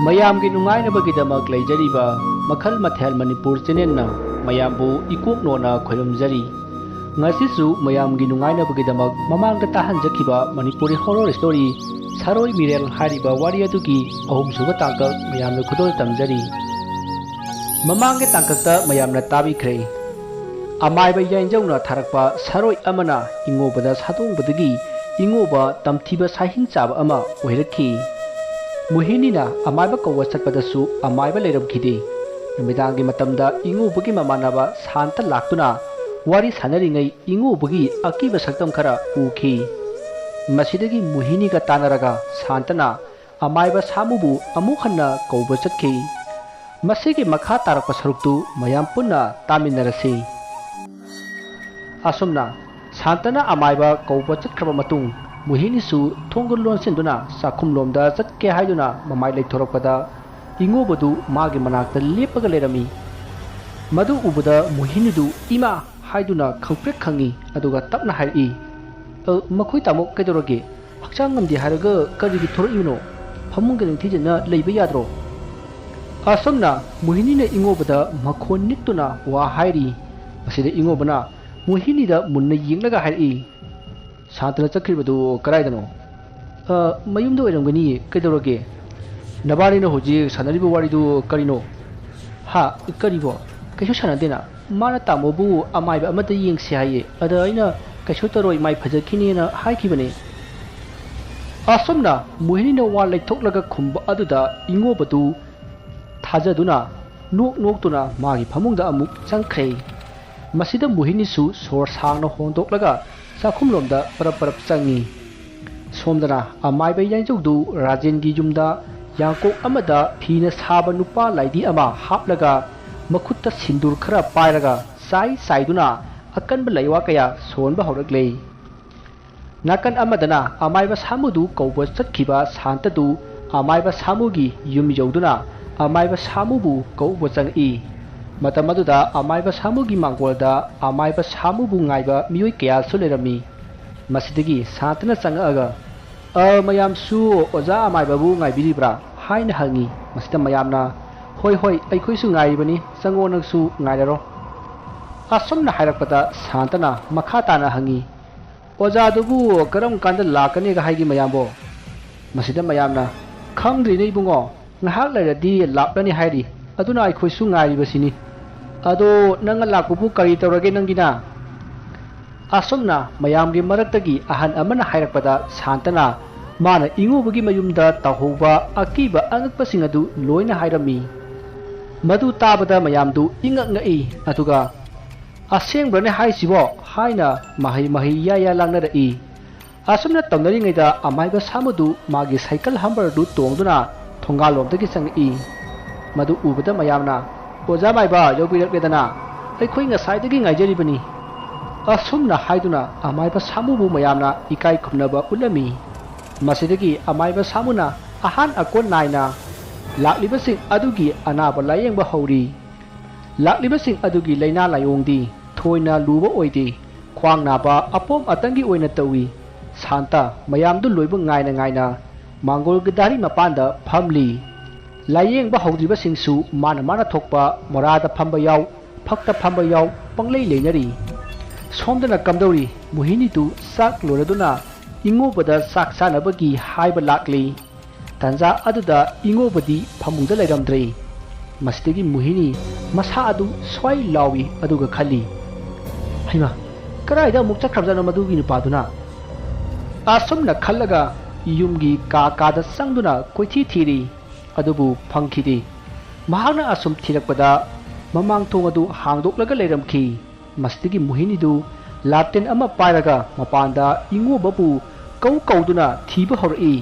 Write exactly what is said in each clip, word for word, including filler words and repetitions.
ꯃꯌꯥꯝꯒꯤ ꯅꯨꯡꯉꯥꯏꯅꯕꯒꯤꯗꯃꯛ ꯂꯩꯖꯔꯤꯕ ꯃꯈꯜ ꯃꯊꯦꯜ ꯃꯅꯤꯄꯨꯔ ꯆꯦꯅꯦꯜꯅ ꯃꯌꯥꯝꯕꯨ ꯏꯀꯣꯛꯅꯣꯅ ꯈꯣꯏꯔꯨꯝꯖꯔꯤ꯫ ꯉꯁꯤꯁꯨ ꯃꯌꯥꯝꯒꯤ ꯅꯨꯡꯉꯥꯏꯅꯕꯒꯤꯗꯃꯛ ꯃꯃꯥꯡꯗ ꯇꯥꯍꯟꯖꯈꯤꯕ ꯃꯅꯤꯄꯨꯔꯤ ꯍꯣꯔꯣꯔ ꯁ꯭ꯇꯣꯔꯤ ꯁꯔꯣꯏ ꯃꯤꯔꯦꯜ ꯍꯥꯏꯔꯤꯕ ꯋꯥꯔꯤ ꯑꯗꯨꯒꯤ ꯑꯍꯨꯝꯁꯨꯕ ꯇꯥꯡꯀꯛ ꯃꯌꯥꯝꯅ ꯈꯨꯗꯣꯜ ꯇꯝꯖꯔꯤ꯫ ꯃꯃꯥꯡꯒꯤ ꯇꯥꯡꯀꯛꯇ ꯃꯌꯥꯝꯅ ꯇꯥꯕꯤꯈ꯭ꯔꯦ꯫ ꯑꯃꯥꯏꯕ ꯌꯥꯏꯟꯖꯧꯅ ꯊꯥꯔꯛꯄ ꯁꯔꯣꯏ ꯑꯃꯅ ꯏꯉꯣꯕꯗ ꯁꯥꯗꯣꯡꯕꯗꯒꯤ ꯏꯉꯣꯕ ꯇꯝꯊꯤꯕ ꯁꯥꯍꯤꯡ ꯆꯥꯕ ꯑꯃ ꯑꯣꯏꯔꯛꯈꯤ꯫ ꯃꯣꯍꯤꯅꯤꯅ ꯑꯃꯥꯏꯕ ꯀꯧꯕ ꯆꯠꯄꯗꯁꯨ ꯑꯃꯥꯏꯕ ꯂꯩꯔꯝꯈꯤꯗꯦ꯫ ꯅꯨꯃꯤꯗꯥꯡꯒꯤ ꯃꯇꯝꯗ ꯏꯉꯣꯕꯒꯤ ꯃꯃꯥꯟꯅꯕ ꯁꯥꯟꯇ ꯂꯥꯛꯇꯨꯅ ꯋꯥꯔꯤ ꯁꯥꯟꯅꯔꯤꯉꯩ ꯏꯉꯣꯕꯒꯤ ꯑꯀꯤꯕ ꯁꯛꯇꯝ ꯈꯔ ꯎꯈꯤ꯫ ꯃꯁꯤꯗꯒꯤ ꯃꯣꯍꯤꯅꯤꯒ ꯇꯥꯟꯅꯔꯒ ꯁꯥꯟꯇꯅ ꯑꯃꯥꯏꯕ ꯁꯥꯃꯨꯕꯨ ꯑꯃꯨꯛ ꯍꯟꯅ ꯀꯧꯕ ꯆꯠꯈꯤ꯫ ꯃꯁꯤꯒꯤ ꯃꯈꯥ ꯇꯥꯔꯛꯄ ꯁꯔꯨꯛꯇꯨ ꯃꯌꯥꯝ ꯄꯨꯟꯅ ꯇꯥꯃꯤꯟꯅꯔꯁꯤ꯫ ꯑꯁꯨꯝꯅ ꯁꯥꯟꯇꯅ ꯑꯃꯥꯏꯕ ꯀꯧꯕ ꯆꯠꯈ꯭ꯔꯕ ꯃꯇꯨꯡ, ꯃꯣꯍꯤꯅꯤꯁꯨ ꯊꯣꯡꯒ ꯂꯣꯟꯁꯤꯟꯗꯨꯅ ꯆꯥꯛꯈꯨꯝꯂꯣꯝꯗ ꯆꯠꯀꯦ ꯍꯥꯏꯗꯨꯅ ꯃꯃꯥꯏ ꯂꯩꯊꯣꯔꯛꯄꯗ, ꯏꯉꯣꯕꯗꯨ ꯃꯥꯒꯤ ꯃꯅꯥꯛꯇ ꯂꯦꯞꯄꯒ ꯂꯩꯔꯝꯃꯤ꯫ ꯃꯗꯨ ꯎꯕꯗ ꯃꯣꯍꯤꯅꯤꯗꯨ "ꯏꯃꯥ!" ꯍꯥꯏꯗꯨꯅ ꯈꯪꯄ꯭ꯔꯦꯛ ꯈꯪꯉꯤ, ꯑꯗꯨꯒ ꯇꯞꯅ ꯍꯥꯏꯔꯛꯏ, "ꯑ, ꯃꯈꯣꯏ ꯇꯥꯃꯣ ꯀꯩꯗꯧꯔꯒꯦ? ꯍꯛꯆꯥꯡ ꯉꯝꯗꯦ ꯍꯥꯏꯔꯒ ꯀꯔꯤꯒꯤ ꯊꯣꯔꯛꯏꯕꯅꯣ? ꯐꯃꯨꯡꯗ ꯅꯤꯡꯊꯤꯖꯅ ꯂꯩꯕ ꯌꯥꯗ꯭ꯔꯣ?" ꯑꯁꯨꯝꯅ ꯃꯣꯍꯤꯅꯤꯅ ꯏꯉꯣꯕꯗ ꯃꯈꯣꯟ ꯅꯤꯛꯇꯨꯅ ꯋꯥ ꯍꯥꯏꯔꯤ꯫ ꯃꯁꯤꯗ ꯏꯉꯣꯕꯅ ꯃꯣꯍꯤꯅꯤꯗ ꯃꯨꯟꯅ ꯌꯦꯡꯂꯒ ꯍꯥꯏꯔꯛꯏ, "ꯁꯥꯟꯇꯅ ꯆꯠꯈ꯭ꯔꯤꯕꯗꯨ ꯀꯗꯥꯏꯗꯅꯣ?" "ꯑ, ꯃꯌꯨꯝꯗ ꯑꯣꯏꯔꯝꯒꯅꯤꯌꯦ, ꯀꯩꯗꯧꯔꯒꯦ?" "ꯅꯕꯥꯅꯤꯅ ꯍꯧꯖꯤꯛ ꯁꯥꯟꯅꯔꯤꯕ ꯋꯥꯔꯤꯗꯨ ꯀꯔꯤꯅꯣ?" "ꯍꯥ? ꯀꯔꯤꯕꯣ? ꯀꯩꯁꯨ ꯁꯥꯟꯅꯗꯦꯅ꯫ ꯃꯥꯅ ꯇꯥꯃꯣꯕꯨ ꯑꯃꯥꯏꯕ ꯑꯃꯗ ꯌꯦꯡꯁꯤ ꯍꯥꯏꯌꯦ, ꯑꯗ ꯑꯩꯅ ꯀꯩꯁꯨ ꯇꯧꯔꯣꯏ, ꯃꯥꯏ ꯐꯖꯈꯤꯅꯦꯅ ꯍꯥꯏꯈꯤꯕꯅꯦ꯫" ꯑꯁꯨꯝꯅ ꯃꯣꯍꯤꯅꯤꯅ ꯋꯥ ꯂꯩꯊꯣꯛꯂꯒ ꯈꯨꯝꯕ ꯑꯗꯨꯗ ꯏꯉꯣꯕꯗꯨ ꯊꯥꯖꯗꯨꯅ ꯅꯣꯛ ꯅꯣꯛꯇꯨꯅ ꯃꯥꯒꯤ ꯐꯃꯨꯡꯗ ꯑꯃꯨꯛ ꯆꯪꯈ꯭ꯔꯦ꯫ ꯃꯁꯤꯗ ꯃꯣꯍꯤꯅꯤꯁꯨ ꯁꯣꯔ ꯁꯥꯡꯅ ꯍꯣꯟꯗꯣꯛꯂꯒ ꯆꯥꯛꯈꯨꯝꯂꯣꯝꯗ ꯄꯔꯞ ꯄꯔꯞ ꯆꯪꯉꯤ꯫ ꯁꯣꯝꯗꯅ ꯑꯃꯥꯏꯕ ꯌꯥꯏꯖꯧꯗꯨ ꯔꯥꯖꯦꯟꯒꯤ ꯌꯨꯝꯗ ꯌꯥꯡꯀꯣꯛ ꯑꯃꯗ ꯐꯤꯅ ꯁꯥꯕ ꯅꯨꯄꯥ ꯂꯥꯏꯗꯤ ꯑꯃ ꯍꯥꯞꯂꯒ ꯃꯈꯨꯠꯇ ꯁꯤꯟꯗꯨꯔ ꯈꯔ ꯄꯥꯏꯔꯒ ꯆꯥꯏ ꯆꯥꯏꯗꯨꯅ ꯑꯀꯟꯕ ꯂꯩꯋꯥ ꯀꯌꯥ ꯁꯣꯟꯕ ꯍꯧꯔꯛꯂꯦ꯫ ꯅꯥꯀꯟ ꯑꯃꯗꯅ ꯑꯃꯥꯏꯕ ꯁꯥꯃꯨꯗꯨ ꯀꯧꯕ ꯆꯠꯈꯤꯕ ꯁꯥꯟꯇꯗꯨ ꯑꯃꯥꯏꯕ ꯁꯥꯃꯨꯒꯤ ꯌꯨꯝ ꯌꯧꯗꯨꯅ ꯑꯃꯥꯏꯕ ꯁꯥꯃꯨꯕꯨ ꯀꯧꯕ ꯆꯪꯉꯛꯏ꯫ ꯃꯇꯝ ꯑꯗꯨꯗ ꯑꯃꯥꯏꯕ ꯁꯥꯃꯨꯒꯤ ꯃꯥꯡꯒꯣꯜꯗ ꯑꯃꯥꯏꯕ ꯁꯥꯃꯨꯕꯨ ꯉꯥꯏꯕ ꯃꯤꯑꯣꯏ ꯀꯌꯥꯁꯨ ꯂꯩꯔꯝꯃꯤ꯫ ꯃꯁꯤꯗꯒꯤ ꯁꯥꯟꯇꯅ ꯆꯪꯉꯛꯑꯒ, "ꯑ, ꯃꯌꯥꯝꯁꯨ ꯑꯣꯖꯥ ꯑꯃꯥꯏꯕꯕꯨ ꯉꯥꯏꯕꯤꯔꯤꯕ꯭ꯔꯥ?" ꯍꯥꯏꯅ ꯍꯪꯉꯤ꯫ ꯃꯁꯤꯗ ꯃꯌꯥꯝꯅ, "ꯍꯣꯏ, ꯍꯣꯏ, ꯑꯩꯈꯣꯏꯁꯨ ꯉꯥꯏꯔꯤꯕꯅꯤ, ꯆꯪꯉꯣ, ꯅꯪꯁꯨ ꯉꯥꯏꯔꯔꯣ"꯫ ꯑꯁꯨꯝꯅ ꯍꯥꯏꯔꯛꯄꯗ ꯁꯥꯟꯇꯅ ꯃꯈꯥ ꯇꯥꯅ ꯍꯪꯉꯤ, "ꯑꯣꯖꯥꯗꯨꯕꯨ ꯀꯔꯝ ꯀꯥꯟꯗ ꯂꯥꯛꯀꯅꯤꯒ ꯍꯥꯏꯒꯦ ꯃꯌꯥꯝꯕꯣ?" ꯃꯁꯤꯗ ꯃꯌꯥꯝꯅ, "ꯈꯪꯗ꯭ꯔꯤꯅꯦ ꯏꯕꯨꯡꯉꯣ, ꯉꯥꯏꯍꯥꯛ ꯂꯩꯔꯗꯤ ꯂꯥꯛꯂꯅꯤ ꯍꯥꯏꯔꯤ, ꯑꯗꯨꯅ ꯑꯩꯈꯣꯏꯁꯨ ꯉꯥꯏꯔꯤꯕꯁꯤꯅꯤ꯫ ꯑꯗꯣ ꯅꯪꯅ ꯂꯥꯛꯄꯕꯨ ꯀꯔꯤ ꯇꯧꯔꯒꯦ ꯅꯪꯒꯤꯅ?" ꯑꯁꯨꯝꯅ ꯃꯌꯥꯝꯒꯤ ꯃꯔꯛꯇꯒꯤ ꯑꯍꯟ ꯑꯃꯅ ꯍꯥꯏꯔꯛꯄꯗ ꯁꯥꯟꯇꯅ ꯃꯥꯅ ꯏꯉꯣꯕꯒꯤ ꯃꯌꯨꯝꯗ ꯇꯧꯍꯧꯕ ꯑꯀꯤꯕ ꯑꯉꯛꯄꯁꯤꯡ ꯑꯗꯨ ꯂꯣꯏꯅ ꯍꯥꯏꯔꯝꯃꯤ꯫ ꯃꯗꯨ ꯇꯥꯕꯗ ꯃꯌꯥꯝꯗꯨ ꯏꯉꯛ ꯉꯛꯏ, ꯑꯗꯨꯒ "ꯑꯁꯦꯡꯕ꯭ꯔꯅꯦ ꯍꯥꯏꯁꯤꯕꯣ?" ꯍꯥꯏꯅ ꯃꯍꯩ ꯃꯍꯩ ꯌꯥ ꯌꯥ ꯂꯥꯡꯅꯔꯛꯏ꯫ ꯑꯁꯨꯝꯅ ꯇꯧꯅꯔꯤꯉꯩꯗ ꯑꯃꯥꯏꯕ ꯁꯥꯃꯨꯗꯨ ꯃꯥꯒꯤ ꯁꯥꯏꯀꯜ ꯍꯝꯕꯔꯗꯨ ꯇꯣꯡꯗꯨꯅ ꯊꯣꯡꯒꯥꯜꯂꯣꯝꯗꯒꯤ ꯆꯪꯉꯛꯏ꯫ ꯃꯗꯨ ꯎꯕꯗ ꯃꯌꯥꯝꯅ, "ꯑꯣꯖꯥ ꯃꯥꯏꯕ ꯌꯧꯕꯤꯔꯛꯂꯦꯗꯅ, ꯑꯩꯈꯣꯏ ꯉꯁꯥꯏꯗꯒꯤ ꯉꯥꯏꯖꯔꯤꯕꯅꯤ"꯫ ꯑꯁꯨꯝꯅ ꯍꯥꯏꯗꯨꯅ ꯑꯃꯥꯏꯕ ꯁꯥꯃꯨꯕꯨ ꯃꯌꯥꯝꯅ ꯏꯀꯥꯏ ꯈꯨꯝꯅꯕ ꯎꯠꯂꯝꯃꯤ꯫ ꯃꯁꯤꯗꯒꯤ ꯑꯃꯥꯏꯕ ꯁꯥꯃꯨꯅ ꯑꯍꯥꯟ ꯑꯀꯣꯟ ꯅꯥꯏꯅ ꯂꯥꯛꯂꯤꯕꯁꯤꯡ ꯑꯗꯨꯒꯤ ꯑꯅꯥꯕ ꯂꯥꯌꯦꯡꯕ ꯍꯧꯔꯤ꯫ ꯂꯥꯛꯂꯤꯕꯁꯤꯡ ꯑꯗꯨꯒꯤ ꯂꯥꯏꯅꯥ ꯂꯥꯏꯑꯣꯡꯗꯤ ꯊꯣꯏꯅ ꯂꯨꯕ ꯑꯣꯏꯗꯦ, ꯈ꯭ꯋꯥꯡ ꯅꯥꯕ ꯑꯄꯣꯝ ꯑꯇꯪꯒꯤ ꯑꯣꯏꯅ ꯇꯧꯏ꯫ ꯁꯥꯟꯇ ꯃꯌꯥꯝꯗꯨ ꯂꯣꯏꯕ ꯉꯥꯏꯅ ꯉꯥꯏꯅ ꯃꯥꯡꯒꯣꯜꯒꯤ ꯗꯥꯔꯤ ꯃꯄꯥꯟꯗ ꯐꯝꯂꯤ꯫ ꯂꯥꯏꯌꯦꯡꯕ ꯍꯧꯗ꯭ꯔꯤꯕꯁꯤꯡꯁꯨ ꯃꯥꯅ ꯃꯥꯅ ꯊꯣꯛꯄ ꯃꯣꯔꯥꯗ ꯐꯝꯕ ꯌꯥꯎ, ꯐꯛꯇ ꯐꯝꯕ ꯌꯥꯎ, ꯄꯪꯂꯩ ꯂꯩꯅꯔꯤ꯫ ꯁꯣꯝꯗꯅ ꯀꯝꯗꯧꯔꯤ? ꯃꯣꯍꯤꯅꯤꯗꯨ ꯆꯥꯛ ꯂꯣꯏꯔꯗꯨꯅ ꯏꯉꯣꯕꯗ ꯆꯥꯛ ꯆꯥꯅꯕꯒꯤ ꯍꯥꯏꯕ ꯂꯥꯛꯂꯤ꯫ ꯇꯥꯟꯖꯥ ꯑꯗꯨꯗ ꯏꯉꯣꯕꯗꯤ ꯐꯃꯨꯡꯗ ꯂꯩꯔꯝꯗ꯭ꯔꯦ꯫ ꯃꯁꯤꯗꯒꯤ ꯃꯣꯍꯤꯅꯤ ꯃꯁꯥ ꯑꯗꯨ ꯁ꯭ꯋꯥꯏ ꯂꯥꯎꯏ, ꯑꯗꯨꯒ ꯈꯜꯂꯤ, "ꯍꯩꯃꯥ, ꯀꯗꯥꯏꯗ ꯑꯃꯨꯛ ꯆꯠꯈ꯭ꯔꯕꯖꯥꯠꯅꯣ ꯃꯗꯨꯒꯤ ꯅꯨꯄꯥꯗꯨꯅ?" ꯑꯁꯨꯝꯅ ꯈꯜꯂꯒ ꯌꯨꯝꯒꯤ ꯀꯥ ꯀꯥꯗ ꯆꯪꯗꯨꯅ ꯀꯣꯏꯊꯤ ꯊꯤꯔꯤ, ꯑꯗꯨꯕꯨ ꯐꯪꯈꯤꯗꯦ꯫ ꯃꯍꯥꯛꯅ ꯑꯁꯨꯝ ꯊꯤꯔꯛꯄꯗ ꯃꯃꯥꯡ ꯊꯣꯡ ꯑꯗꯨ ꯍꯥꯡꯗꯣꯛꯂꯒ ꯂꯩꯔꯝꯈꯤ꯫ ꯃꯁꯤꯗꯒꯤ ꯃꯣꯍꯤꯅꯤꯗꯨ ꯂꯥꯇꯦꯟ ꯑꯃ ꯄꯥꯏꯔꯒ ꯃꯄꯥꯟꯗ ꯏꯉꯣꯕꯕꯨ ꯀꯧ ꯀꯧꯗꯨꯅ ꯊꯤꯕ ꯍꯧꯔꯛꯏ꯫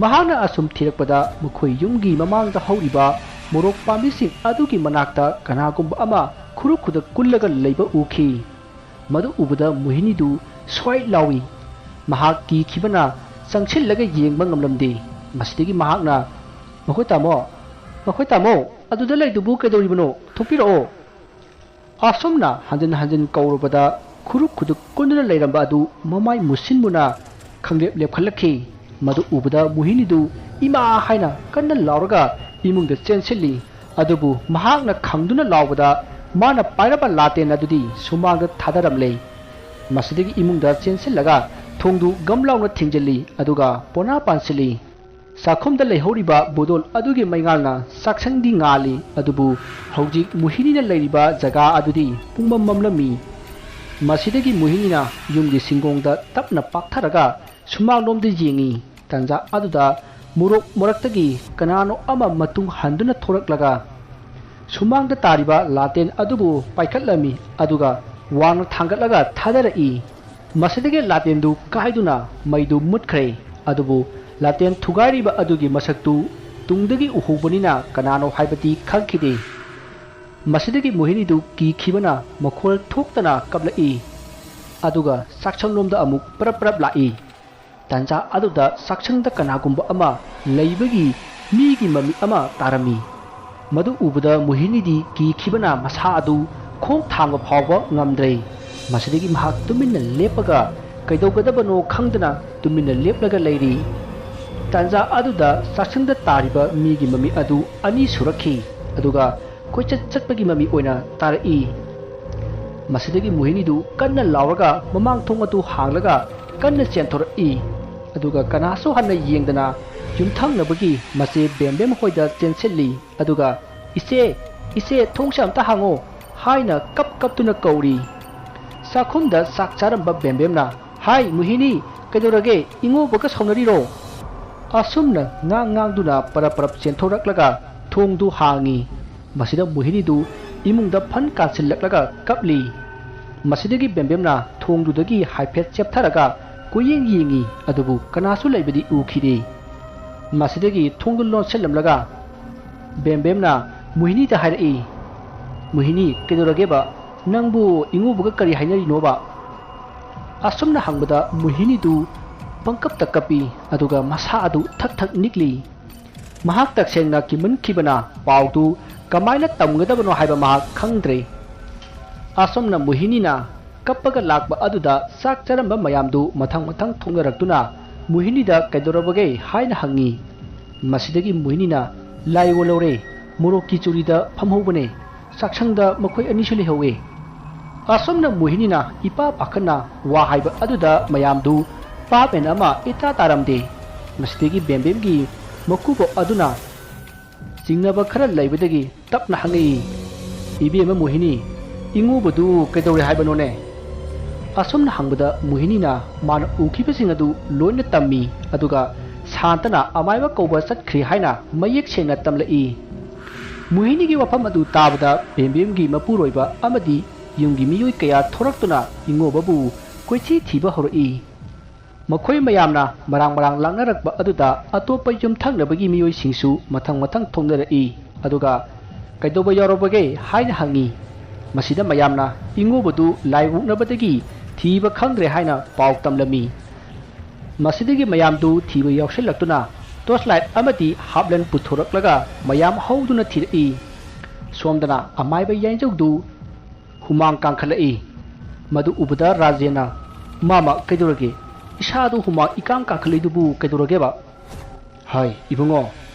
ꯃꯍꯥꯛꯅ ꯑꯁꯨꯝ ꯊꯤꯔꯛꯄꯗ ꯃꯈꯣꯏ ꯌꯨꯝꯒꯤ ꯃꯃꯥꯡꯗ ꯍꯧꯔꯤꯕ ꯃꯣꯔꯣꯛ ꯄꯥꯝꯕꯤꯁꯤꯡ ꯑꯗꯨꯒꯤ ꯃꯅꯥꯛꯇ ꯀꯅꯥꯒꯨꯝꯕ ꯑꯃ ꯈꯨꯔꯨ ꯈꯨꯗꯛ ꯀꯨꯜꯂꯒ ꯂꯩꯕ ꯎꯈꯤ꯫ ꯃꯗꯨ ꯎꯕꯗ ꯃꯣꯍꯤꯅꯤꯗꯨ ꯁ꯭ꯋꯥꯏ ꯂꯥꯎꯏ꯫ ꯃꯍꯥꯛ ꯀꯤꯈꯤꯕꯅ ꯆꯪꯁꯤꯜꯂꯒ ꯌꯦꯡꯕ ꯉꯝꯂꯝꯗꯦ꯫ ꯃꯁꯤꯗꯒꯤ ꯃꯍꯥꯛꯅ, "ꯃꯈꯣꯏ ꯇꯥꯃꯣ, ꯃꯈꯣꯏ ꯇꯥꯃꯣ, ꯑꯗꯨꯗ ꯂꯩꯗꯨꯕꯨ ꯀꯩꯗꯧꯔꯤꯕꯅꯣ? ꯊꯣꯛꯄꯤꯔꯛꯑꯣ"꯫ ꯑꯁꯨꯝꯅ ꯍꯟꯖꯤꯟ ꯍꯟꯖꯤꯟ ꯀꯧꯔꯕꯗ ꯈꯨꯔꯨ ꯈꯨꯗꯨꯛ ꯀꯨꯟꯗꯨꯅ ꯂꯩꯔꯝꯕ ꯑꯗꯨ ꯃꯃꯥꯏ ꯃꯨꯁꯤꯟ ꯃꯨꯅ ꯈꯪꯂꯦꯞ ꯂꯦꯞꯈꯠꯂꯛꯈꯤ꯫ ꯃꯗꯨ ꯎꯕꯗ ꯃꯣꯍꯤꯅꯤꯗꯨ "ꯏꯃꯥ!" ꯍꯥꯏꯅ ꯀꯟꯅ ꯂꯥꯎꯔꯒ ꯏꯃꯨꯡꯗ ꯆꯦꯟꯁꯤꯜꯂꯤ꯫ ꯑꯗꯨꯕꯨ ꯃꯍꯥꯛꯅ ꯈꯪꯗꯨꯅ ꯂꯥꯎꯕꯗ ꯃꯥꯅ ꯄꯥꯏꯔꯝꯕ ꯂꯥꯇꯦꯟ ꯑꯗꯨꯗꯤ ꯁꯨꯃꯥꯡꯗ ꯊꯥꯗꯔꯝꯂꯦ꯫ ꯃꯁꯤꯗꯒꯤ ꯏꯃꯨꯡꯗ ꯆꯦꯟꯁꯤꯜꯂꯒ ꯊꯣꯡꯗꯨ ꯒꯝ ꯂꯥꯎꯅ ꯊꯤꯡꯖꯤꯜꯂꯤ, ꯑꯗꯨꯒ ꯄꯣꯅꯥ ꯄꯥꯟꯁꯤꯜꯂꯤ꯫ ꯆꯥꯛꯈꯨꯝꯗ ꯂꯩꯍꯧꯔꯤꯕ ꯕꯣꯗꯣꯜ ꯑꯗꯨꯒꯤ ꯃꯩꯉꯥꯜꯅ ꯆꯥꯛꯁꯪꯗꯤ ꯉꯥꯜꯂꯤ, ꯑꯗꯨꯕꯨ ꯍꯧꯖꯤꯛ ꯃꯣꯍꯤꯅꯤꯅ ꯂꯩꯔꯤꯕ ꯖꯒꯥ ꯑꯗꯨꯗꯤ ꯄꯨꯡꯃꯝ ꯃꯝꯂꯝꯃꯤ꯫ ꯃꯁꯤꯗꯒꯤ ꯃꯣꯍꯤꯅꯤꯅ ꯌꯨꯝꯒꯤ ꯁꯤꯡꯒꯣꯡꯗ ꯇꯞꯅ ꯄꯥꯛꯊꯔꯒ ꯁꯨꯃꯥꯡꯂꯣꯝꯗ ꯌꯦꯡꯉꯤ꯫ ꯇꯟꯖꯥ ꯑꯗꯨꯗ ꯃꯣꯔꯣꯛ ꯃꯔꯛꯇꯒꯤ ꯀꯅꯥꯅꯣ ꯑꯃ ꯃꯇꯨꯡ ꯍꯟꯗꯨꯅ ꯊꯣꯔꯛꯂꯒ ꯁꯨꯃꯥꯡꯗ ꯇꯥꯔꯤꯕ ꯂꯥꯇꯦꯟ ꯑꯗꯨꯕꯨ ꯄꯥꯏꯈꯠꯂꯝꯃꯤ, ꯑꯗꯨꯒ ꯋꯥꯡꯅ ꯊꯥꯡꯒꯠꯂꯒ ꯊꯥꯗꯔꯛꯏ꯫ ꯃꯁꯤꯗꯒꯤ ꯂꯥꯇꯦꯟꯗꯨ ꯀꯥꯏꯗꯨꯅ ꯃꯩꯗꯨ ꯃꯨꯠꯈ꯭ꯔꯦ꯫ ꯑꯗꯨꯕꯨ ꯂꯥꯇꯦꯟ ꯊꯨꯒꯥꯏꯔꯤꯕ ꯑꯗꯨꯒꯤ ꯃꯁꯛꯇꯨ ꯇꯨꯡꯗꯒꯤ ꯎꯍꯧꯕꯅꯤꯅ ꯀꯅꯥꯅꯣ ꯍꯥꯏꯕꯗꯤ ꯈꯪꯈꯤꯗꯦ꯫ ꯃꯁꯤꯗꯒꯤ ꯃꯣꯍꯤꯅꯤꯗꯨ ꯀꯤꯈꯤꯕꯅ ꯃꯈꯣꯜ ꯊꯣꯛꯇꯅ ꯀꯞꯂꯛꯏ, ꯑꯗꯨꯒ ꯆꯥꯛꯁꯪꯂꯣꯝꯗ ꯑꯃꯨꯛ ꯄꯔꯞ ꯄꯔꯞ ꯂꯥꯛꯏ꯫ ꯇꯥꯟꯖꯥ ꯑꯗꯨꯗ ꯆꯥꯛꯁꯪꯗ ꯀꯅꯥꯒꯨꯝꯕ ꯑꯃ ꯂꯩꯕꯒꯤ ꯃꯤꯒꯤ ꯃꯃꯤ ꯑꯃ ꯇꯥꯔꯝꯃꯤ꯫ ꯃꯗꯨ ꯎꯕꯗ ꯃꯣꯍꯤꯅꯤꯗꯤ ꯀꯤꯈꯤꯕꯅ ꯃꯁꯥ ꯑꯗꯨ ꯈꯣꯡ ꯊꯥꯡꯕ ꯐꯥꯎꯕ ꯉꯝꯗ꯭ꯔꯦ꯫ ꯃꯁꯤꯗꯒꯤ ꯃꯍꯥꯛ ꯇꯨꯃꯤꯟꯅ ꯂꯦꯞꯄꯒ ꯀꯩꯗꯧꯒꯗꯕꯅꯣ ꯈꯪꯗꯅ ꯇꯨꯃꯤꯟꯅ ꯂꯦꯞꯂꯒ ꯂꯩꯔꯤ꯫ ꯇꯥꯟꯖꯥ ꯑꯗꯨꯗ ꯆꯥꯛꯁꯪꯗ ꯇꯥꯔꯤꯕ ꯃꯤꯒꯤ ꯃꯃꯤ ꯑꯗꯨ ꯑꯅꯤ ꯁꯨꯔꯛꯈꯤ, ꯑꯗꯨꯒ ꯀꯣꯏꯆꯠ ꯆꯠꯄꯒꯤ ꯃꯃꯤ ꯑꯣꯏꯅ ꯇꯥꯔꯛꯏ꯫ ꯃꯁꯤꯗꯒꯤ ꯃꯣꯍꯤꯅꯤꯗꯨ ꯀꯟꯅ ꯂꯥꯎꯔꯒ ꯃꯃꯥꯡ ꯊꯣꯡ ꯑꯗꯨ ꯍꯥꯡꯂꯒ ꯀꯟꯅ ꯆꯦꯟꯊꯣꯔꯛꯏ꯫ ꯑꯗꯨꯒ ꯀꯅꯥꯁꯨ ꯍꯟꯅ ꯌꯦꯡꯗꯅ ꯌꯨꯝꯊꯪꯅꯕꯒꯤ ꯃꯆꯦ ꯕꯦꯝꯕꯦꯝ ꯍꯣꯏꯗ ꯆꯦꯟꯁꯤꯜꯂꯤ꯫ ꯑꯗꯨꯒ "ꯏꯆꯦ, ꯏꯆꯦ, ꯊꯣꯡꯁꯦ ꯑꯝꯇ ꯍꯥꯡꯉꯣ" ꯍꯥꯏꯅ ꯀꯞ ꯀꯞꯇꯨꯅ ꯀꯧꯔꯤ꯫ ꯆꯥꯛꯈꯨꯝꯗ ꯆꯥꯛ ꯆꯥꯔꯝꯕ ꯕꯦꯝꯕꯦꯝꯅ, "ꯍꯥꯏ ꯃꯣꯍꯤꯅꯤ, ꯀꯩꯗꯧꯔꯒꯦ? ꯏꯉꯧꯕꯒ ꯁꯥꯎꯅꯔꯤꯔꯣ?" ꯑꯁꯨꯝꯅ ꯉꯥꯡ ꯉꯥꯡꯗꯨꯅ ꯄꯔꯞ ꯄꯔꯞ ꯆꯦꯟꯊꯣꯔꯛꯂꯒ ꯊꯣꯡꯗꯨ ꯍꯥꯡꯉꯤ꯫ ꯃꯁꯤꯗ ꯃꯣꯍꯤꯅꯤꯗꯨ ꯏꯃꯨꯡꯗ ꯐꯟ ꯀꯥꯟꯁꯤꯜꯂꯛꯂꯒ ꯀꯞꯂꯤ꯫ ꯃꯁꯤꯗꯒꯤ ꯕꯦꯝꯕꯦꯝꯅ ꯊꯣꯡꯗꯨꯗꯒꯤ ꯍꯥꯏꯐꯦꯠ ꯆꯦꯞꯊꯔꯒ ꯀꯣꯏꯌꯦꯡ ꯌꯦꯡꯉꯤ, ꯑꯗꯨꯕꯨ ꯀꯅꯥꯁꯨ ꯂꯩꯕꯗꯤ ꯎꯈꯤꯗꯦ꯫ ꯃꯁꯤꯗꯒꯤ ꯊꯣꯡꯗꯨ ꯂꯣꯟꯁꯤꯜꯂꯝꯂꯒ ꯕꯦꯝꯕꯦꯝꯅ ꯃꯣꯍꯤꯅꯤꯗ ꯍꯥꯏꯔꯛꯏ, "ꯃꯣꯍꯤꯅꯤ, ꯀꯩꯗꯧꯔꯒꯦꯕ? ꯅꯪꯕꯨ ꯏꯉꯧꯕꯒ ꯀꯔꯤ ꯍꯥꯏꯅꯔꯤꯅꯣꯕ?" ꯑꯁꯨꯝꯅ ꯍꯪꯕꯗ ꯃꯣꯍꯤꯅꯤꯗꯨ ꯄꯪꯀꯞꯇ ꯀꯞꯄꯤ, ꯑꯗꯨꯒ ꯃꯁꯥ ꯑꯗꯨ ꯊꯛ ꯊꯛ ꯅꯤꯛꯂꯤ꯫ ꯃꯍꯥꯛ ꯇꯁꯦꯡꯅ ꯀꯤꯃꯟꯈꯤꯕꯅ ꯄꯥꯎꯗꯨ ꯀꯃꯥꯏꯅ ꯇꯝꯒꯗꯕꯅꯣ ꯍꯥꯏꯕ ꯃꯍꯥꯛ ꯈꯪꯗ꯭ꯔꯦ꯫ ꯑꯁꯨꯝꯅ ꯃꯣꯍꯤꯅꯤꯅ ꯀꯞꯄꯒ ꯂꯥꯛꯄ ꯑꯗꯨꯗ ꯆꯥꯛ ꯆꯥꯔꯝꯕ ꯃꯌꯥꯝꯗꯨ ꯃꯊꯪ ꯃꯊꯪ ꯊꯣꯛꯅꯔꯛꯇꯨꯅ ꯃꯣꯍꯤꯅꯤꯗ "ꯀꯩꯗꯧꯔꯕꯒꯦ?" ꯍꯥꯏꯅ ꯍꯪꯉꯤ꯫ ꯃꯁꯤꯗꯒꯤ ꯃꯣꯍꯤꯅꯤꯅ ꯂꯥꯏ ꯑꯣꯜꯍꯧꯔꯦ꯫ ꯃꯣꯔꯣꯛꯀꯤ ꯆꯨꯔꯤꯗ ꯐꯝꯍꯧꯕꯅꯦ꯫ ꯆꯥꯛꯁꯪꯗ ꯃꯈꯣꯏ ꯑꯅꯤꯁꯨ ꯂꯩꯍꯧꯋꯦ꯫ ꯑꯁꯨꯝꯅ ꯃꯣꯍꯤꯅꯤꯅ ꯏꯄꯥ ꯄꯥꯈꯠꯅ ꯋꯥ ꯍꯥꯏꯕ ꯑꯗꯨꯗ ꯃꯌꯥꯝꯗꯨ ꯄꯥꯞ ꯑꯦꯟ ꯑꯃ ꯏꯇꯥ ꯇꯥꯔꯝꯗꯦ꯫ ꯃꯁꯤꯗꯒꯤ ꯕꯦꯝꯕꯦꯝꯒꯤ ꯃꯀꯨꯕꯣꯛ ꯑꯗꯨꯅ ꯆꯤꯡꯅꯕ ꯈꯔ ꯂꯩꯕꯗꯒꯤ ꯇꯞꯅ ꯍꯪꯉꯛꯏ, "ꯏꯕꯦꯝꯃ ꯃꯣꯍꯤꯅꯤ, ꯏꯉꯣꯕꯗꯨ ꯀꯩꯗꯧꯔꯦ ꯍꯥꯏꯕꯅꯣꯅꯦ?" ꯑꯁꯨꯝꯅ ꯍꯪꯕꯗ ꯃꯣꯍꯤꯅꯤꯅ ꯃꯥꯅ ꯎꯈꯤꯕꯁꯤꯡ ꯑꯗꯨ ꯂꯣꯏꯅ ꯇꯝꯃꯤ, ꯑꯗꯨꯒ ꯁꯥꯟꯇꯅ ꯑꯃꯥꯏꯕ ꯀꯧꯕ ꯆꯠꯈ꯭ꯔꯦ ꯍꯥꯏꯅ ꯃꯌꯦꯛ ꯁꯦꯡꯅ ꯇꯝꯂꯛꯏ꯫ ꯃꯣꯍꯤꯅꯤꯒꯤ ꯋꯥꯐꯝ ꯑꯗꯨ ꯇꯥꯕꯗ ꯕꯦꯝꯕꯦꯝꯒꯤ ꯃꯄꯨꯔꯣꯏꯕ ꯑꯃꯗꯤ ꯌꯨꯝꯒꯤ ꯃꯤꯑꯣꯏ ꯀꯌꯥ ꯊꯣꯔꯛꯇꯨꯅ ꯏꯉꯣꯕꯕꯨ ꯀꯣꯏꯊꯤ ꯊꯤꯕ ꯍꯧꯔꯛꯏ꯫ ꯃꯈꯣꯏ ꯃꯌꯥꯝꯅ ꯃꯔꯥꯡ ꯃꯔꯥꯡ ꯂꯥꯛꯅꯔꯛꯄ ꯑꯗꯨꯗ ꯑꯇꯣꯞꯄ ꯌꯨꯝꯊꯪꯅꯕꯒꯤ ꯃꯤꯑꯣꯏꯁꯤꯡꯁꯨ ꯃꯊꯪ ꯃꯊꯪ ꯊꯣꯛꯅꯔꯛꯏ꯫ ꯑꯗꯨꯒ "ꯀꯩꯗꯧꯕ ꯌꯥꯎꯔꯕꯒꯦ?" ꯍꯥꯏꯅ ꯍꯪꯉꯤ꯫ ꯃꯁꯤꯗ ꯃꯌꯥꯝꯅ ꯏꯉꯣꯕꯗꯨ ꯂꯥꯏ ꯑꯣꯛꯅꯕꯗꯒꯤ ꯊꯤꯕ ꯈꯪꯗ꯭ꯔꯦ ꯍꯥꯏꯅ ꯄꯥꯎ ꯇꯝꯂꯝꯃꯤ꯫ ꯃꯁꯤꯗꯒꯤ ꯃꯌꯥꯝꯗꯨ ꯊꯤꯕ ꯌꯥꯎꯁꯤꯜꯂꯛꯇꯨꯅ ꯇꯣꯔꯆ ꯂꯥꯏꯠ ꯑꯃꯗꯤ ꯍꯥꯞꯂꯦꯟ ꯄꯨꯊꯣꯔꯛꯂꯒ ꯃꯌꯥꯝ ꯍꯧꯗꯨꯅ ꯊꯤꯔꯛꯏ꯫ ꯁꯣꯝꯗꯅ ꯑꯃꯥꯏꯕ ꯌꯥꯏꯖꯧꯗꯨ ꯍꯨꯃꯥꯡ ꯀꯥꯡꯈꯠꯂꯛꯏ꯫ ꯃꯗꯨ ꯎꯕꯗ ꯔꯥꯖꯦꯟꯅ, "ꯃꯥꯃ, ꯀꯩꯗꯧꯔꯒꯦ? ꯏꯁꯥꯗꯨ ꯍꯨꯃꯥꯡ ꯏꯀꯥꯡ ꯀꯥꯡꯈꯠꯂꯤꯗꯨꯕꯨ ꯀꯩꯗꯧꯔꯒꯦꯕ?" "ꯍꯥꯏ, ꯏꯕꯨꯡꯉꯣ,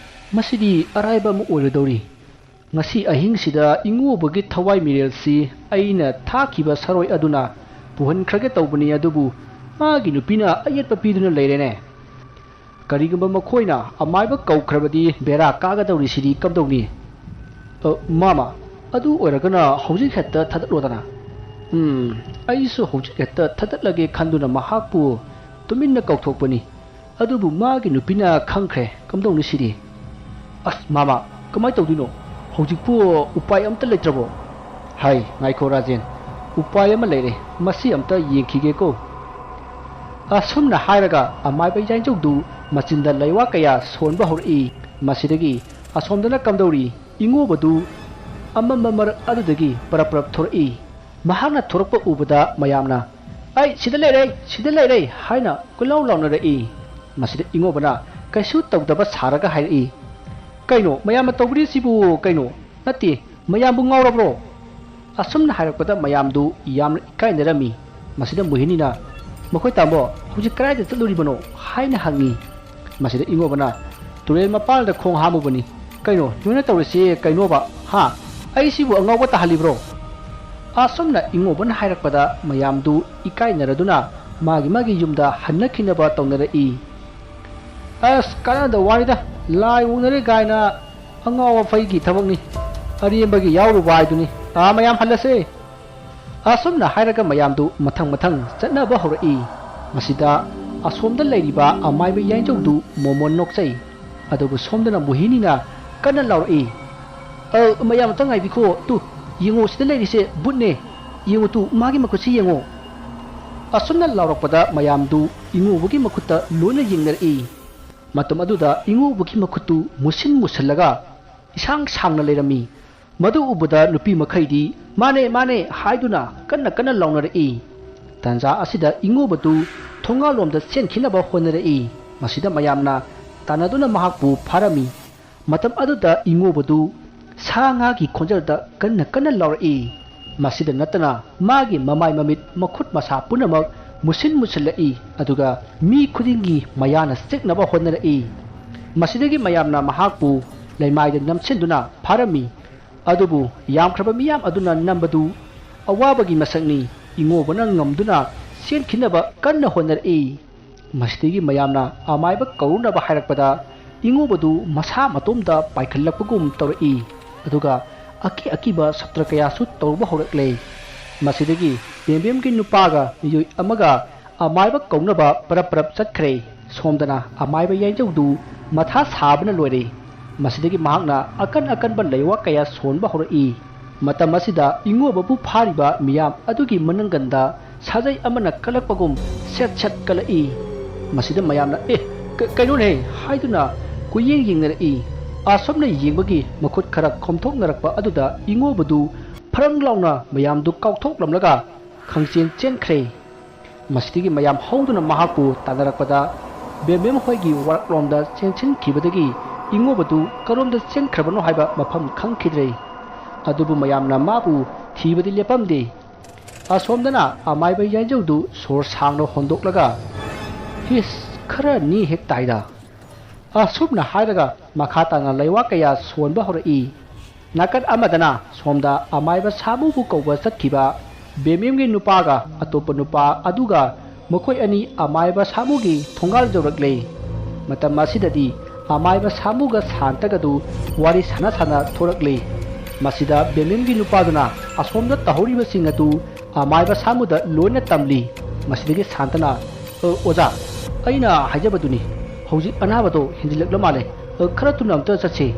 ꯃꯁꯤꯗꯤ ꯑꯔꯥꯏꯕ ꯑꯃ ꯑꯣꯏꯔꯗꯧꯔꯤ꯫ ꯉꯁꯤ ꯑꯍꯤꯡꯁꯤꯗ ꯏꯉꯣꯕꯒꯤ ꯊꯋꯥꯏ ꯃꯤꯔꯦꯜꯁꯤ ꯑꯩꯅ ꯊꯥꯈꯤꯕ ꯁꯔꯣꯏ ꯑꯗꯨꯅ ꯄꯨꯍꯟꯈ꯭ꯔꯒꯦ ꯇꯧꯕꯅꯤ, ꯑꯗꯨꯕꯨ ꯃꯥꯒꯤ ꯅꯨꯄꯤꯅ ꯑꯌꯦꯠꯄ ꯄꯤꯗꯨꯅ ꯂꯩꯔꯦꯅꯦ꯫ ꯀꯔꯤꯒꯨꯝꯕ ꯃꯈꯣꯏꯅ ꯑꯃꯥꯏꯕ ꯀꯧꯈ꯭ꯔꯕꯗꯤ ꯕꯦꯔꯥ ꯀꯥꯒꯗꯧꯔꯤꯁꯤꯗꯤ ꯀꯝꯗꯧꯅꯤ?" "ꯑ, ꯃꯥꯃ, ꯑꯗꯨ ꯑꯣꯏꯔꯒꯅ ꯍꯧꯖꯤꯛ ꯍꯦꯛꯇ ꯊꯥꯗꯠꯂꯣꯗꯅ꯫" "ꯎꯝ, ꯑꯩꯁꯨ ꯍꯧꯖꯤꯛ ꯍꯦꯛꯇ ꯊꯥꯗꯠꯂꯒꯦ ꯈꯟꯗꯨꯅ ꯃꯍꯥꯛꯄꯨ ꯇꯨꯃꯤꯟꯅ ꯀꯧꯊꯣꯛꯄꯅꯤ꯫ ꯑꯗꯨꯕꯨ ꯃꯥꯒꯤ ꯅꯨꯄꯤꯅ ꯈꯪꯈ꯭ꯔꯦ꯫ ꯀꯝꯗꯧꯅꯤ ꯁꯤꯗꯤ?" "ꯑꯁ, ꯃꯥꯃ, ꯀꯃꯥꯏꯅ ꯇꯧꯗꯣꯏꯅꯣ? ꯍꯧꯖꯤꯛꯄꯨ ꯎꯄꯥꯏ ꯑꯝꯇ ꯂꯩꯇ꯭ꯔꯕꯣ?" "ꯍꯥꯏ, ꯉꯥꯏꯈꯣ ꯔꯥꯖꯦꯟ, ꯎꯄꯥꯏ ꯑꯃ ꯂꯩꯔꯦ꯫ ꯃꯁꯤ ꯑꯝꯇ ꯌꯦꯡꯈꯤꯒꯦꯀꯣ꯫" ꯑꯁꯨꯝꯅ ꯍꯥꯏꯔꯒ ꯑꯃꯥꯏꯕ ꯌꯥꯏꯖꯧꯗꯨ ꯃꯆꯤꯟꯗ ꯂꯩꯋꯥ ꯀꯌꯥ ꯁꯣꯟꯕ ꯍꯧꯔꯛꯏ꯫ ꯃꯁꯤꯗꯒꯤ ꯑꯁꯣꯝꯗꯅ ꯀꯝꯗꯧꯔꯤ? ꯏꯉꯣꯕꯗꯨ ꯑꯃꯝꯕ ꯃꯔꯛ ꯑꯗꯨꯗꯒꯤ ꯄꯔꯞ ꯄꯔꯞ ꯊꯣꯔꯛꯏ꯫ ꯃꯍꯥꯛꯅ ꯊꯣꯔꯛꯄ ꯎꯕꯗ ꯃꯌꯥꯝꯅ, "ꯑꯩ ꯁꯤꯗ ꯂꯩꯔꯦ, ꯁꯤꯗ ꯂꯩꯔꯦ!" ꯍꯥꯏꯅ ꯀꯣꯏꯂꯥꯎ ꯂꯥꯎꯅꯔꯛꯏ꯫ ꯃꯁꯤꯗ ꯏꯉꯣꯕꯅ ꯀꯩꯁꯨ ꯇꯧꯗꯕ ꯁꯥꯔꯒ ꯍꯥꯏꯔꯛꯏ, "ꯀꯩꯅꯣ ꯃꯌꯥꯝꯅ ꯇꯧꯕꯤꯔꯤꯁꯤꯕꯨ ꯀꯩꯅꯣ? ꯅꯠꯇꯦ, ꯃꯌꯥꯝꯕꯨ ꯉꯥꯎꯔꯕ꯭ꯔꯣ?" ꯑꯁꯨꯝꯅ ꯍꯥꯏꯔꯛꯄꯗ ꯃꯌꯥꯝꯗꯨ ꯌꯥꯝꯅ ꯏꯀꯥꯏꯅꯔꯝꯃꯤ꯫ ꯃꯁꯤꯗ ꯃꯣꯍꯤꯅꯤꯅ, "ꯃꯈꯣꯏ ꯇꯥꯃꯣ, ꯍꯧꯖꯤꯛ ꯀꯗꯥꯏꯗ ꯆꯠꯂꯨꯔꯤꯕꯅꯣ?" ꯍꯥꯏꯅ ꯍꯪꯉꯤ꯫ ꯃꯁꯤꯗ ꯏꯉꯣꯕꯅ, ꯇꯨꯔꯦꯜ ꯃꯄꯥꯜꯗ ꯈꯣꯡ ꯍꯥꯝꯃꯨꯕꯅꯤ꯫ "ꯀꯩꯅꯣ, ꯅꯣꯏꯅ ꯇꯧꯔꯤꯁꯤ ꯀꯩꯅꯣꯕ? ꯍꯥ? ꯑꯩꯁꯤꯕꯨ ꯑꯉꯥꯎꯕ ꯇꯥꯍꯜꯂꯤꯕ꯭ꯔꯣ?" ꯑꯁꯨꯝꯅ ꯏꯉꯧꯕꯅ ꯍꯥꯏꯔꯛꯄꯗ ꯃꯌꯥꯝꯗꯨ ꯏꯀꯥꯏꯅꯔꯗꯨꯅ ꯃꯥꯒꯤ ꯃꯥꯒꯤ ꯌꯨꯝꯗ ꯍꯟꯅꯈꯤꯅꯕ ꯇꯧꯅꯔꯛꯏ꯫ "ꯑꯁ, ꯀꯥꯟꯅꯗ ꯋꯥꯔꯤꯗ, ꯂꯥꯏ ꯑꯣꯛꯅꯔꯦ ꯀꯥꯏꯅ ꯑꯉꯥꯎ ꯑꯐꯩꯒꯤ ꯊꯕꯛꯅꯤ꯫ ꯑꯔꯦꯝꯕꯒꯤ ꯌꯥꯎꯔꯨꯕ ꯍꯥꯏꯗꯨꯅꯤ꯫ ꯑꯥ, ꯃꯌꯥꯝ ꯍꯜꯂꯁꯦ!" ꯑꯁꯨꯝꯅ ꯍꯥꯏꯔꯒ ꯃꯌꯥꯝꯗꯨ ꯃꯊꯪ ꯃꯊꯪ ꯆꯠꯅꯕ ꯍꯧꯔꯛꯏ꯫ ꯃꯁꯤꯗ ꯑꯁꯣꯝꯗ ꯂꯩꯔꯤꯕ ꯑꯃꯥꯏꯕ ꯌꯥꯏꯖꯧꯗꯨ ꯃꯣꯃꯣꯟ ꯅꯣꯛꯆꯩ꯫ ꯑꯗꯨꯕꯨ ꯁꯣꯝꯗꯅ ꯃꯣꯍꯤꯅꯤꯅ ꯀꯟꯅ ꯂꯥꯎꯔꯛꯏ, "ꯑ, ꯃꯌꯥꯝ ꯑꯝꯇ ꯉꯥꯏꯕꯤꯈꯣ, ꯇꯨ, ꯌꯦꯡꯉꯣ, ꯁꯤꯗ ꯂꯩꯔꯤꯁꯦ ꯚꯨꯠꯅꯦ꯫ ꯌꯦꯡꯉꯣ ꯇꯨ, ꯃꯥꯒꯤ ꯃꯈꯨꯠꯁꯤ ꯌꯦꯡꯉꯣ!" ꯑꯁꯨꯝꯅ ꯂꯥꯎꯔꯛꯄꯗ ꯃꯌꯥꯝꯗꯨ ꯏꯉꯧꯕꯒꯤ ꯃꯈꯨꯠꯇ ꯂꯣꯏꯅ ꯌꯦꯡꯅꯔꯛꯏ꯫ ꯃꯇꯝ ꯑꯗꯨꯗ ꯏꯉꯧꯕꯒꯤ ꯃꯈꯨꯠꯇꯨ ꯃꯨꯁꯤꯟ ꯃꯨꯁꯤꯜꯂꯒ ꯏꯁꯥꯡ ꯁꯥꯡꯅ ꯂꯩꯔꯝꯃꯤ꯫ ꯃꯗꯨ ꯎꯕꯗ ꯅꯨꯄꯤ ꯃꯈꯩꯗꯤ "ꯃꯥꯅꯦ, ꯃꯥꯅꯦ" ꯍꯥꯏꯗꯨꯅ ꯀꯟꯅ ꯀꯟꯅ ꯂꯥꯎꯅꯔꯛꯏ꯫ ꯇꯥꯟꯖꯥ ꯑꯁꯤꯗ ꯏꯉꯧꯕꯗꯨ ꯊꯣꯡꯒꯥꯜꯂꯣꯝꯗ ꯆꯦꯟꯈꯤꯅꯕ ꯍꯣꯠꯅꯔꯛꯏ꯫ ꯃꯁꯤꯗ ꯃꯌꯥꯝꯅ ꯇꯥꯟꯅꯗꯨꯅ ꯃꯍꯥꯛꯄꯨ ꯐꯥꯔꯝꯃꯤ꯫ ꯃꯇꯝ ꯑꯗꯨꯗ ꯏꯉꯧꯕꯗꯨ ꯁꯥ ꯉꯥꯒꯤ ꯈꯣꯟꯖꯦꯜꯗ ꯀꯟꯅ ꯀꯟꯅ ꯂꯥꯎꯔꯛꯏ꯫ ꯃꯁꯤꯗ ꯅꯠꯇꯅ ꯃꯥꯒꯤ ꯃꯃꯥꯏ ꯃꯃꯤꯠ ꯃꯈꯨꯠ ꯃꯁꯥ ꯄꯨꯝꯅꯃꯛ ꯃꯨꯁꯤꯟ ꯃꯨꯁꯤꯜꯂꯛꯏ, ꯑꯗꯨꯒ ꯃꯤ ꯈꯨꯗꯤꯡꯒꯤ ꯃꯌꯥꯅ ꯆꯤꯛꯅꯕ ꯍꯣꯠꯅꯔꯛꯏ꯫ ꯃꯁꯤꯗꯒꯤ ꯃꯌꯥꯝꯅ ꯃꯍꯥꯛꯄꯨ ꯂꯩꯃꯥꯏꯗ ꯅꯝꯁꯤꯟꯗꯨꯅ ꯐꯥꯔꯝꯃꯤ꯫ ꯑꯗꯨꯕꯨ ꯌꯥꯝꯈ꯭ꯔꯕ ꯃꯤꯌꯥꯝ ꯑꯗꯨꯅ ꯅꯝꯕꯗꯨ ꯑꯋꯥꯕꯒꯤ ꯃꯁꯛꯅꯤ꯫ ꯏꯉꯧꯕꯅ ꯉꯝꯗꯨꯅ ꯆꯦꯟꯈꯤꯅꯕ ꯀꯟꯅ ꯍꯣꯠꯅꯔꯛꯏ꯫ ꯃꯁꯤꯗꯒꯤ ꯃꯌꯥꯝꯅ ꯑꯃꯥꯏꯕ ꯀꯧꯔꯨꯅꯕ ꯍꯥꯏꯔꯛꯄꯗ ꯏꯉꯧꯕꯗꯨ ꯃꯁꯥ ꯃꯇꯣꯝꯇ ꯄꯥꯏꯈꯠꯂꯛꯄꯒꯨꯝ ꯇꯧꯔꯛꯏ꯫ ꯑꯗꯨꯒ ꯑꯀꯤ ꯑꯀꯤꯕ ꯁꯞꯇ꯭ꯔ ꯀꯌꯥꯁꯨ ꯇꯧꯕ ꯍꯧꯔꯛꯂꯦ꯫ ꯃꯁꯤꯗꯒꯤ ꯕꯦꯝꯕꯦꯝꯒꯤ ꯅꯨꯄꯥꯒ ꯃꯤꯑꯣꯏ ꯑꯃꯒ ꯑꯃꯥꯏꯕ ꯀꯧꯅꯕ ꯄꯔꯞ ꯄꯔꯞ ꯆꯠꯈ꯭ꯔꯦ꯫ ꯁꯣꯝꯗꯅ ꯑꯃꯥꯏꯕ ꯌꯥꯏꯖꯧꯗꯨ ꯃꯊꯥ ꯁꯥꯕꯅ ꯂꯣꯏꯔꯦ꯫ ꯃꯁꯤꯗꯒꯤ ꯃꯍꯥꯛꯅ ꯑꯀꯟ ꯑꯀꯟꯕ ꯂꯩꯋꯥ ꯀꯌꯥ ꯁꯣꯟꯕ ꯍꯧꯔꯛꯏ꯫ ꯃꯇꯝ ꯑꯁꯤꯗ ꯏꯉꯣꯕꯕꯨ ꯐꯥꯔꯤꯕ ꯃꯤꯌꯥꯝ ꯑꯗꯨꯒꯤ ꯃꯅꯪꯒꯟꯗ ꯁꯥꯖꯩ ꯑꯃꯅ ꯀꯜꯂꯛꯄꯒꯨꯝ ꯁꯦꯠ ꯁꯦꯠ ꯀꯜꯂꯛꯏ꯫ ꯃꯁꯤꯗ ꯃꯌꯥꯝꯅ "ꯑꯦ, ꯀ-, ꯀꯩꯅꯣꯅꯦ?" ꯍꯥꯏꯗꯨꯅ ꯀꯣꯏꯌꯦꯡ ꯌꯦꯡꯅꯔꯛꯏ꯫ ꯑꯁꯨꯝꯅ ꯌꯦꯡꯕꯒꯤ ꯃꯈꯨꯠ ꯈꯔ ꯈꯣꯝꯊꯣꯛꯅꯔꯛꯄ ꯑꯗꯨꯗ ꯏꯉꯣꯕꯗꯨ ꯐꯔꯪ ꯂꯥꯎꯅ ꯃꯌꯥꯝꯗꯨ ꯀꯥꯎꯊꯣꯛꯂꯝꯂꯒ ꯈꯪꯆꯦꯟ ꯆꯦꯟꯈ꯭ꯔꯦ꯫ ꯃꯁꯤꯗꯒꯤ ꯃꯌꯥꯝ ꯍꯧꯗꯨꯅ ꯃꯍꯥꯛꯄꯨ ꯇꯥꯟꯅꯔꯛꯄꯗ, ꯕꯦꯝꯕꯦꯝ ꯍꯣꯏꯒꯤ ꯋꯥꯔꯛꯂꯣꯝꯗ ꯆꯦꯟꯁꯤꯟꯈꯤꯕꯗꯒꯤ ꯏꯉꯣꯕꯗꯨ ꯀꯔꯣꯝꯗ ꯆꯦꯟꯈ꯭ꯔꯕꯅꯣ ꯍꯥꯏꯕ ꯃꯐꯝ ꯈꯪꯈꯤꯗ꯭ꯔꯦ꯫ ꯑꯗꯨꯕꯨ ꯃꯌꯥꯝꯅ ꯃꯥꯕꯨ ꯊꯤꯕꯗꯤ ꯂꯦꯞꯄꯝꯗꯦ꯫ ꯑꯁꯣꯝꯗꯅ ꯑꯃꯥꯏꯕ ꯌꯥꯏꯖꯧꯗꯨ ꯁꯣꯔ ꯁꯥꯡꯅ ꯍꯣꯟꯗꯣꯛꯂꯒ, "ꯍꯤꯁ, ꯈꯔ ꯅꯤ ꯍꯦꯛ ꯇꯥꯏꯗ"꯫ ꯑꯁꯨꯝꯅ ꯍꯥꯏꯔꯒ ꯃꯈꯥ ꯇꯥꯅ ꯂꯩꯋꯥ ꯀꯌꯥ ꯁꯣꯟꯕ ꯍꯧꯔꯛꯏ꯫ ꯅꯥꯀꯟ ꯑꯃꯗꯅ ꯁꯣꯝꯗ ꯑꯃꯥꯏꯕ ꯁꯥꯃꯨꯕꯨ ꯀꯧꯕ ꯆꯠꯈꯤꯕ ꯕꯦꯃꯦꯝꯒꯤ ꯅꯨꯄꯥꯒ ꯑꯇꯣꯞꯄ ꯅꯨꯄꯥ ꯑꯗꯨꯒ ꯃꯈꯣꯏ ꯑꯅꯤ ꯑꯃꯥꯏꯕ ꯁꯥꯃꯨꯒꯤ ꯊꯣꯡꯒꯥꯜ ꯌꯧꯔꯛꯂꯦ꯫ ꯃꯇꯝ ꯑꯁꯤꯗꯗꯤ ꯑꯃꯥꯏꯕ ꯁꯥꯃꯨꯒ ꯁꯥꯟꯇꯒꯗꯨ ꯋꯥꯔꯤ ꯁꯥꯟꯅ ꯁꯥꯟꯅ ꯊꯣꯔꯛꯂꯦ꯫ ꯃꯁꯤꯗ ꯕꯦꯃꯦꯝꯒꯤ ꯅꯨꯄꯥꯗꯨꯅ ꯑꯁꯣꯝꯗ ꯇꯧꯍꯧꯔꯤꯕꯁꯤꯡ ꯑꯗꯨ ꯑꯃꯥꯏꯕ ꯁꯥꯃꯨꯗ ꯂꯣꯏꯅ ꯇꯝꯂꯤ꯫ ꯃꯁꯤꯗꯒꯤ ꯁꯥꯟꯇꯅ, "ꯑ, ꯑꯣꯖꯥ, ꯑꯩꯅ ꯍꯥꯏꯖꯕꯗꯨꯅꯤ, ꯍꯧꯖꯤꯛ ꯑꯅꯥꯕꯗꯣ ꯍꯦꯟꯖꯤꯜꯂꯛꯂ ꯃꯥꯜꯂꯦ꯫ ꯑ, ꯈꯔ ꯊꯨꯅ ꯑꯝꯇ ꯆꯠꯁꯤ꯫"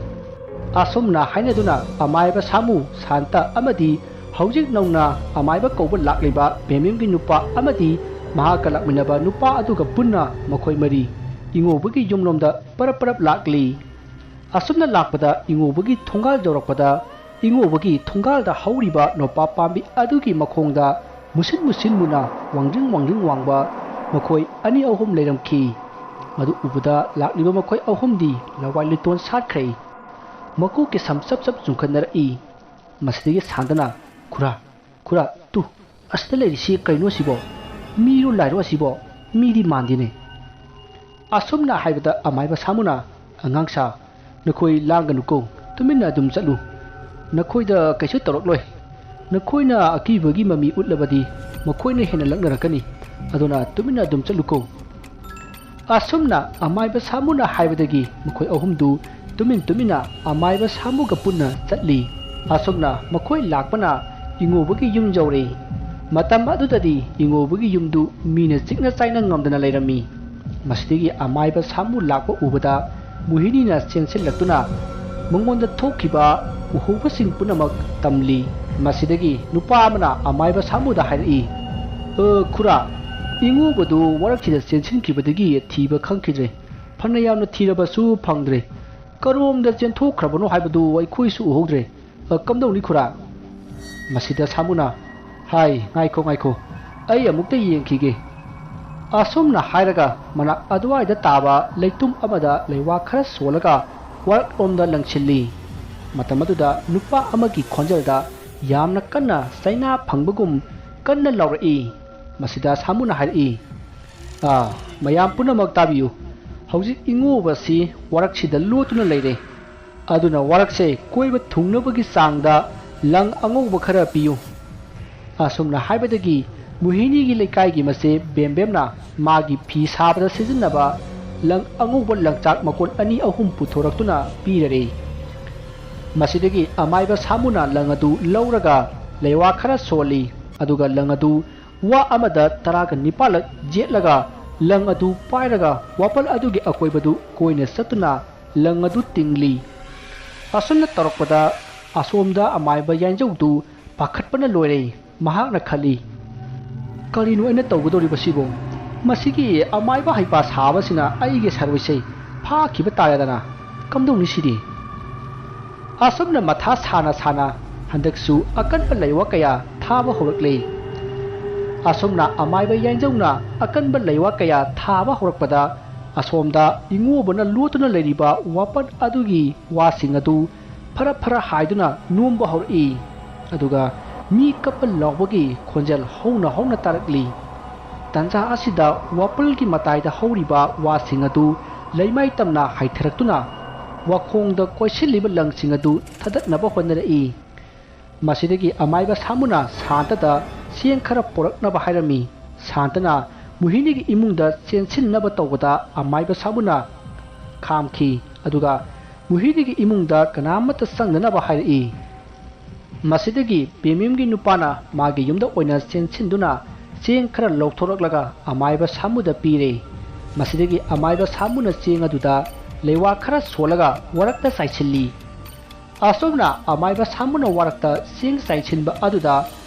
ꯑꯁꯨꯝꯅ ꯍꯥꯏꯅꯗꯨꯅ ꯑꯃꯥꯏꯕ ꯁꯥꯃꯨ, ꯁꯥꯟꯇ ꯑꯃꯗꯤ ꯍꯧꯖꯤꯛ ꯅꯧꯅ ꯑꯃꯥꯏꯕ ꯀꯧꯕ ꯂꯥꯛꯂꯤꯕ ꯕꯦꯃꯦꯝꯒꯤ ꯅꯨꯄꯥ ꯑꯃꯗꯤ ꯃꯍꯥꯛꯀ ꯂꯥꯛꯃꯤꯟꯅꯕ ꯅꯨꯄꯥ ꯑꯗꯨꯒ ꯄꯨꯟꯅ ꯃꯈꯣꯏ ꯃꯔꯤ ꯏꯉꯧꯕꯒꯤ ꯌꯨꯝꯂꯣꯝꯗ ꯄꯔꯞ ꯄꯔꯞ ꯂꯥꯛꯂꯤ꯫ ꯑꯁꯨꯝꯅ ꯂꯥꯛꯄꯗ ꯏꯉꯧꯕꯒꯤ ꯊꯣꯡꯒꯥꯜ ꯌꯧꯔꯛꯄꯗ ꯏꯉꯧꯕꯒꯤ ꯊꯣꯡꯒꯥꯜꯗ ꯍꯧꯔꯤꯕ ꯅꯣꯄꯥ ꯄꯥꯝꯕꯤ ꯑꯗꯨꯒꯤ ꯃꯈꯣꯡꯗ ꯃꯨꯁꯤꯟ ꯃꯨꯁꯤꯟ ꯃꯨꯅ ꯋꯥꯡꯗ꯭ꯔꯤꯡ ꯋꯥꯡꯗ꯭ꯔꯤꯡ ꯋꯥꯡꯕ ꯃꯈꯣꯏ ꯑꯅꯤ ꯑꯍꯨꯝ ꯂꯩꯔꯝꯈꯤ꯫ ꯃꯗꯨ ꯎꯕꯗ ꯂꯥꯛꯂꯤꯕ ꯃꯈꯣꯏ ꯑꯍꯨꯝꯗꯤ ꯂꯋꯥꯏ ꯂꯨꯇꯣꯟ ꯁꯥꯠꯈ꯭ꯔꯦ꯫ ꯃꯀꯣꯛꯀꯤ ꯁꯝ ꯆꯞ ꯆꯞ ꯆꯨꯡꯈꯠꯅꯔꯛꯏ꯫ ꯃꯁꯤꯗꯒꯤ ꯁꯥꯟꯇꯅ, "ꯈꯨꯔꯥ, ꯈꯨꯔꯥ, ꯇꯨ, ꯑꯁꯤꯗ ꯂꯩꯔꯤꯁꯤ ꯀꯩꯅꯣ ꯁꯤꯕꯣ? ꯃꯤꯔꯣ ꯂꯥꯏꯔꯣ ꯑꯁꯤꯕꯣ? ꯃꯤꯗꯤ ꯃꯥꯟꯗꯦꯅꯦ꯫" ꯑꯁꯨꯝꯅ ꯍꯥꯏꯕꯗ ꯑꯃꯥꯏꯕ ꯁꯥꯃꯨꯅ, "ꯑꯉꯥꯡ ꯁꯥ, ꯅꯈꯣꯏ ꯂꯥꯡꯒꯅꯨꯀꯣ, ꯇꯨꯃꯤꯟꯅ ꯑꯗꯨꯝ ꯆꯠꯂꯨ꯫ ꯅꯈꯣꯏꯗ ꯀꯩꯁꯨ ꯇꯧꯔꯛꯂꯣꯏ꯫ ꯅꯈꯣꯏꯅ ꯑꯀꯤꯕꯒꯤ ꯃꯃꯤ ꯎꯠꯂꯕꯗꯤ ꯃꯈꯣꯏꯅ ꯍꯦꯟꯅ ꯂꯛꯅꯔꯛꯀꯅꯤ꯫ ꯑꯗꯨꯅ ꯇꯨꯃꯤꯟꯅ ꯑꯗꯨꯝ ꯆꯠꯂꯨꯀꯣ꯫" ꯑꯁꯨꯝꯅ ꯑꯃꯥꯏꯕ ꯁꯥꯃꯨꯅ ꯍꯥꯏꯕꯗꯒꯤ ꯃꯈꯣꯏ ꯑꯍꯨꯝꯗꯨ ꯇꯨꯃꯤꯟ ꯇꯨꯃꯤꯟꯅ ꯑꯃꯥꯏꯕ ꯁꯥꯃꯨꯒ ꯄꯨꯟꯅ ꯆꯠꯂꯤ꯫ ꯑꯁꯨꯝꯅ ꯃꯈꯣꯏ ꯂꯥꯛꯄꯅ ꯏꯉꯧꯕꯒꯤ ꯌꯨꯝ ꯌꯧꯔꯦ꯫ ꯃꯇꯝ ꯑꯗꯨꯗꯗꯤ ꯏꯉꯧꯕꯒꯤ ꯌꯨꯝꯗꯨ ꯃꯤꯅ ꯆꯤꯛꯅ ꯆꯥꯏꯅ ꯉꯝꯗꯅ ꯂꯩꯔꯝꯃꯤ꯫ ꯃꯁꯤꯗꯒꯤ ꯑꯃꯥꯏꯕ ꯁꯥꯃꯨ ꯂꯥꯛꯄ ꯎꯕꯗ ꯃꯣꯍꯤꯅꯤꯅ ꯆꯦꯟꯁꯤꯜꯂꯛꯇꯨꯅ ꯃꯉꯣꯟꯗ ꯊꯣꯛꯈꯤꯕ ꯎꯍꯧꯕꯁꯤꯡ ꯄꯨꯝꯅꯃꯛ ꯇꯝꯂꯤ꯫ ꯃꯁꯤꯗꯒꯤ ꯅꯨꯄꯥ ꯑꯃꯅ ꯑꯃꯥꯏꯕ ꯁꯥꯃꯨꯗ ꯍꯥꯏꯔꯛꯏ, "ꯑ, ꯈꯨꯔꯥ, ꯏꯉꯧꯕꯗꯨ ꯋꯥꯔꯛꯁꯤꯗ ꯆꯦꯟꯁꯤꯟꯈꯤꯕꯗꯒꯤ ꯊꯤꯕ ꯈꯪꯈꯤꯗ꯭ꯔꯦ꯫ ꯐꯅ ꯌꯥꯝꯅ ꯊꯤꯔꯕꯁꯨ ꯐꯪꯗ꯭ꯔꯦ꯫ ꯀꯔꯣꯝꯗ ꯆꯦꯟꯊꯣꯛꯈ꯭ꯔꯕꯅꯣ ꯍꯥꯏꯕꯗꯨ ꯑꯩꯈꯣꯏꯁꯨ ꯎꯍꯧꯗ꯭ꯔꯦ꯫ ꯑ, ꯀꯝꯗꯧꯅꯤ ꯈꯨꯔꯥ?" ꯃꯁꯤꯗ ꯁꯥꯃꯨꯅ, "ꯍꯥꯏ, ꯉꯥꯏꯈꯣ, ꯉꯥꯏꯈꯣ, ꯑꯩ ꯑꯃꯨꯛꯇ ꯌꯦꯡꯈꯤꯒꯦ꯫" ꯑꯁꯨꯝꯅ ꯍꯥꯏꯔꯒ ꯃꯅꯥꯛ ꯑꯗꯨꯋꯥꯏꯗ ꯇꯥꯕ ꯂꯩꯇꯨꯝ ꯑꯃꯗ ꯂꯩꯋꯥ ꯈꯔ ꯁꯣꯜꯂꯒ ꯋꯥꯔꯛꯂꯣꯝꯗ ꯂꯪꯁꯤꯜꯂꯤ꯫ ꯃꯇꯝ ꯑꯗꯨꯗ ꯅꯨꯄꯥ ꯑꯃꯒꯤ ꯈꯣꯟꯖꯦꯜꯗ ꯌꯥꯝꯅ ꯀꯟꯅ ꯆꯩꯅꯥ ꯐꯪꯕꯒꯨꯝ ꯀꯟꯅ ꯂꯥꯎꯔꯛꯏ꯫ ꯃꯁꯤꯗ ꯁꯥꯃꯨꯅ ꯍꯥꯏꯔꯛꯏ, "ꯑꯥ, ꯃꯌꯥꯝ ꯄꯨꯝꯅꯃꯛ ꯇꯥꯕꯤꯌꯨ꯫ ꯍꯧꯖꯤꯛ ꯏꯉꯣꯕ ꯑꯁꯤ ꯋꯥꯔꯛꯁꯤꯗ ꯂꯣꯠꯇꯨꯅ ꯂꯩꯔꯦ꯫ ꯑꯗꯨꯅ ꯋꯥꯔꯛꯁꯦ ꯀꯣꯏꯕ ꯊꯨꯡꯅꯕꯒꯤ ꯆꯥꯡꯗ ꯂꯪ ꯑꯉꯧꯕ ꯈꯔ ꯄꯤꯌꯨ꯫ ꯑꯁꯨꯝꯅ ꯍꯥꯏꯕꯗꯒꯤ ꯃꯣꯍꯤꯅꯤꯒꯤ ꯂꯩꯀꯥꯏꯒꯤ ꯃꯆꯦ ꯕꯦꯝꯕꯦꯝꯅ ꯃꯥꯒꯤ ꯐꯤ ꯁꯥꯕꯗ ꯁꯤꯖꯤꯟꯅꯕ ꯂꯪ ꯑꯉꯧꯕ ꯂꯪꯆꯥꯛ ꯃꯀꯣꯟ ꯑꯅꯤ ꯑꯍꯨꯝ ꯄꯨꯊꯣꯔꯛꯇꯨꯅ ꯄꯤꯔꯔꯦ꯫ ꯃꯁꯤꯗꯒꯤ ꯑꯃꯥꯏꯕ ꯁꯥꯃꯨꯅ ꯂꯪ ꯑꯗꯨ ꯂꯧꯔꯒ ꯂꯩꯋꯥ ꯈꯔ ꯁꯣꯜꯂꯤ꯫ ꯑꯗꯨꯒ ꯂꯪ ꯑꯗꯨ ꯋꯥ ꯑꯃꯗ ꯇꯔꯥꯒ ꯅꯤꯄꯥꯜꯂꯛ ꯌꯦꯠꯂꯒ ꯂꯪ ꯑꯗꯨ ꯄꯥꯏꯔꯒ ꯋꯥꯄꯜ ꯑꯗꯨꯒꯤ ꯑꯀꯣꯏꯕꯗꯨ ꯀꯣꯏꯅ ꯆꯠꯇꯨꯅ ꯂꯪ ꯑꯗꯨ ꯇꯤꯡꯂꯤ꯫ ꯑꯁꯨꯝꯅ ꯇꯧꯔꯛꯄꯗ ꯑꯁꯣꯝꯗ ꯑꯃꯥꯏꯕ ꯌꯥꯏꯟꯖꯧꯗꯨ ꯄꯥꯈꯠꯄꯅ ꯂꯣꯏꯔꯦ꯫ ꯃꯍꯥꯛꯅ ꯈꯜꯂꯤ, "ꯀꯔꯤꯅꯣ ꯑꯩꯅ ꯇꯧꯒꯗꯧꯔꯤꯕꯁꯤꯕꯨ? ꯃꯁꯤꯒꯤ ꯑꯃꯥꯏꯕ ꯍꯩꯄꯥ ꯁꯥꯕꯁꯤꯅ ꯑꯩꯒꯤ ꯁꯔꯨꯁꯦ ꯐꯥꯈꯤꯕ ꯇꯥꯔꯦꯗꯅ꯫ ꯀꯝꯗꯧꯅꯤ ꯁꯤꯗꯤ?" ꯑꯁꯨꯝꯅ ꯃꯊꯥ ꯁꯥꯅ ꯁꯥꯅ ꯍꯟꯗꯛꯁꯨ ꯑꯀꯟꯕ ꯂꯩꯋꯥ ꯀꯌꯥ ꯊꯥꯕ ꯍꯧꯔꯛꯂꯦ꯫ ꯑꯁꯨꯝꯅ ꯑꯃꯥꯏꯕ ꯌꯥꯏꯟꯖꯧꯅ ꯑꯀꯟꯕ ꯂꯩꯋꯥ ꯀꯌꯥ ꯊꯥꯕ ꯍꯧꯔꯛꯄꯗ ꯑꯁꯣꯝꯗ ꯏꯉꯣꯕꯅ ꯂꯣꯠꯇꯨꯅ ꯂꯩꯔꯤꯕ ꯋꯥꯄꯟ ꯑꯗꯨꯒꯤ ꯋꯥꯁꯤꯡ ꯑꯗꯨ ꯐꯔ ꯐꯔ ꯍꯥꯏꯗꯨꯅ ꯅꯣꯝꯕ ꯍꯧꯔꯛꯏ꯫ ꯑꯗꯨꯒ ꯃꯤ ꯀꯞꯄ ꯂꯥꯎꯕꯒꯤ ꯈꯣꯟꯖꯦꯜ ꯍꯧꯅ ꯍꯧꯅ ꯇꯥꯔꯛꯂꯤ꯫ ꯇꯟꯖꯥ ꯑꯁꯤꯗ ꯋꯥꯄꯜꯒꯤ ꯃꯇꯥꯏꯗ ꯍꯧꯔꯤꯕ ꯋꯥꯁꯤꯡ ꯑꯗꯨ ꯂꯩꯃꯥꯏ ꯇꯝꯅ ꯍꯥꯏꯊꯔꯛꯇꯨꯅ ꯋꯥꯈꯣꯡꯗ ꯀꯣꯏꯁꯤꯜꯂꯤꯕ ꯂꯪꯁꯤꯡ ꯑꯗꯨ ꯊꯥꯗꯠꯅꯕ ꯍꯣꯠꯅꯔꯛꯏ꯫ ꯃꯁꯤꯗꯒꯤ ꯑꯃꯥꯏꯕ ꯁꯥꯃꯨꯅ ꯁꯥꯟꯇꯗ ꯆꯦꯡ ꯈꯔ ꯄꯨꯔꯛꯅꯕ ꯍꯥꯏꯔꯝꯃꯤ꯫ ꯁꯥꯟꯇꯅ ꯃꯣꯍꯤꯅꯤꯒꯤ ꯏꯃꯨꯡꯗ ꯆꯦꯟꯁꯤꯟꯅꯕ ꯇꯧꯕꯗ ꯑꯃꯥꯏꯕ ꯁꯥꯃꯨꯅ ꯈꯥꯝꯈꯤ꯫ ꯑꯗꯨꯒ ꯃꯣꯍꯤꯅꯤꯒꯤ ꯏꯃꯨꯡꯗ ꯀꯅꯥꯃꯠꯇ ꯆꯪꯗꯅꯕ ꯍꯥꯏꯔꯛꯏ꯫ ꯃꯁꯤꯗꯒꯤ ꯕꯦꯃꯦꯝꯒꯤ ꯅꯨꯄꯥꯅ ꯃꯥꯒꯤ ꯌꯨꯝꯗ ꯑꯣꯏꯅ ꯆꯦꯟꯁꯤꯟꯗꯨꯅ ꯆꯦꯡ ꯈꯔ ꯂꯧꯊꯣꯔꯛꯂꯒ ꯑꯃꯥꯏꯕ ꯁꯥꯃꯨꯗ ꯄꯤꯔꯦ꯫ ꯃꯁꯤꯗꯒꯤ ꯑꯃꯥꯏꯕ ꯁꯥꯃꯨꯅ ꯆꯦꯡ ꯑꯗꯨꯗ ꯂꯩꯋꯥ ꯈꯔ ꯁꯣꯜꯂꯒ ꯋꯥꯔꯛꯇ ꯆꯥꯏꯁꯤꯜꯂꯤ꯫ ꯑꯁꯨꯝꯅ ꯑꯃꯥꯏꯕ ꯁꯥꯃꯨꯅ ꯋꯥꯔꯛꯇ ꯆꯦꯡ ꯆꯥꯏꯁꯤꯟꯕ ꯑꯗꯨꯗ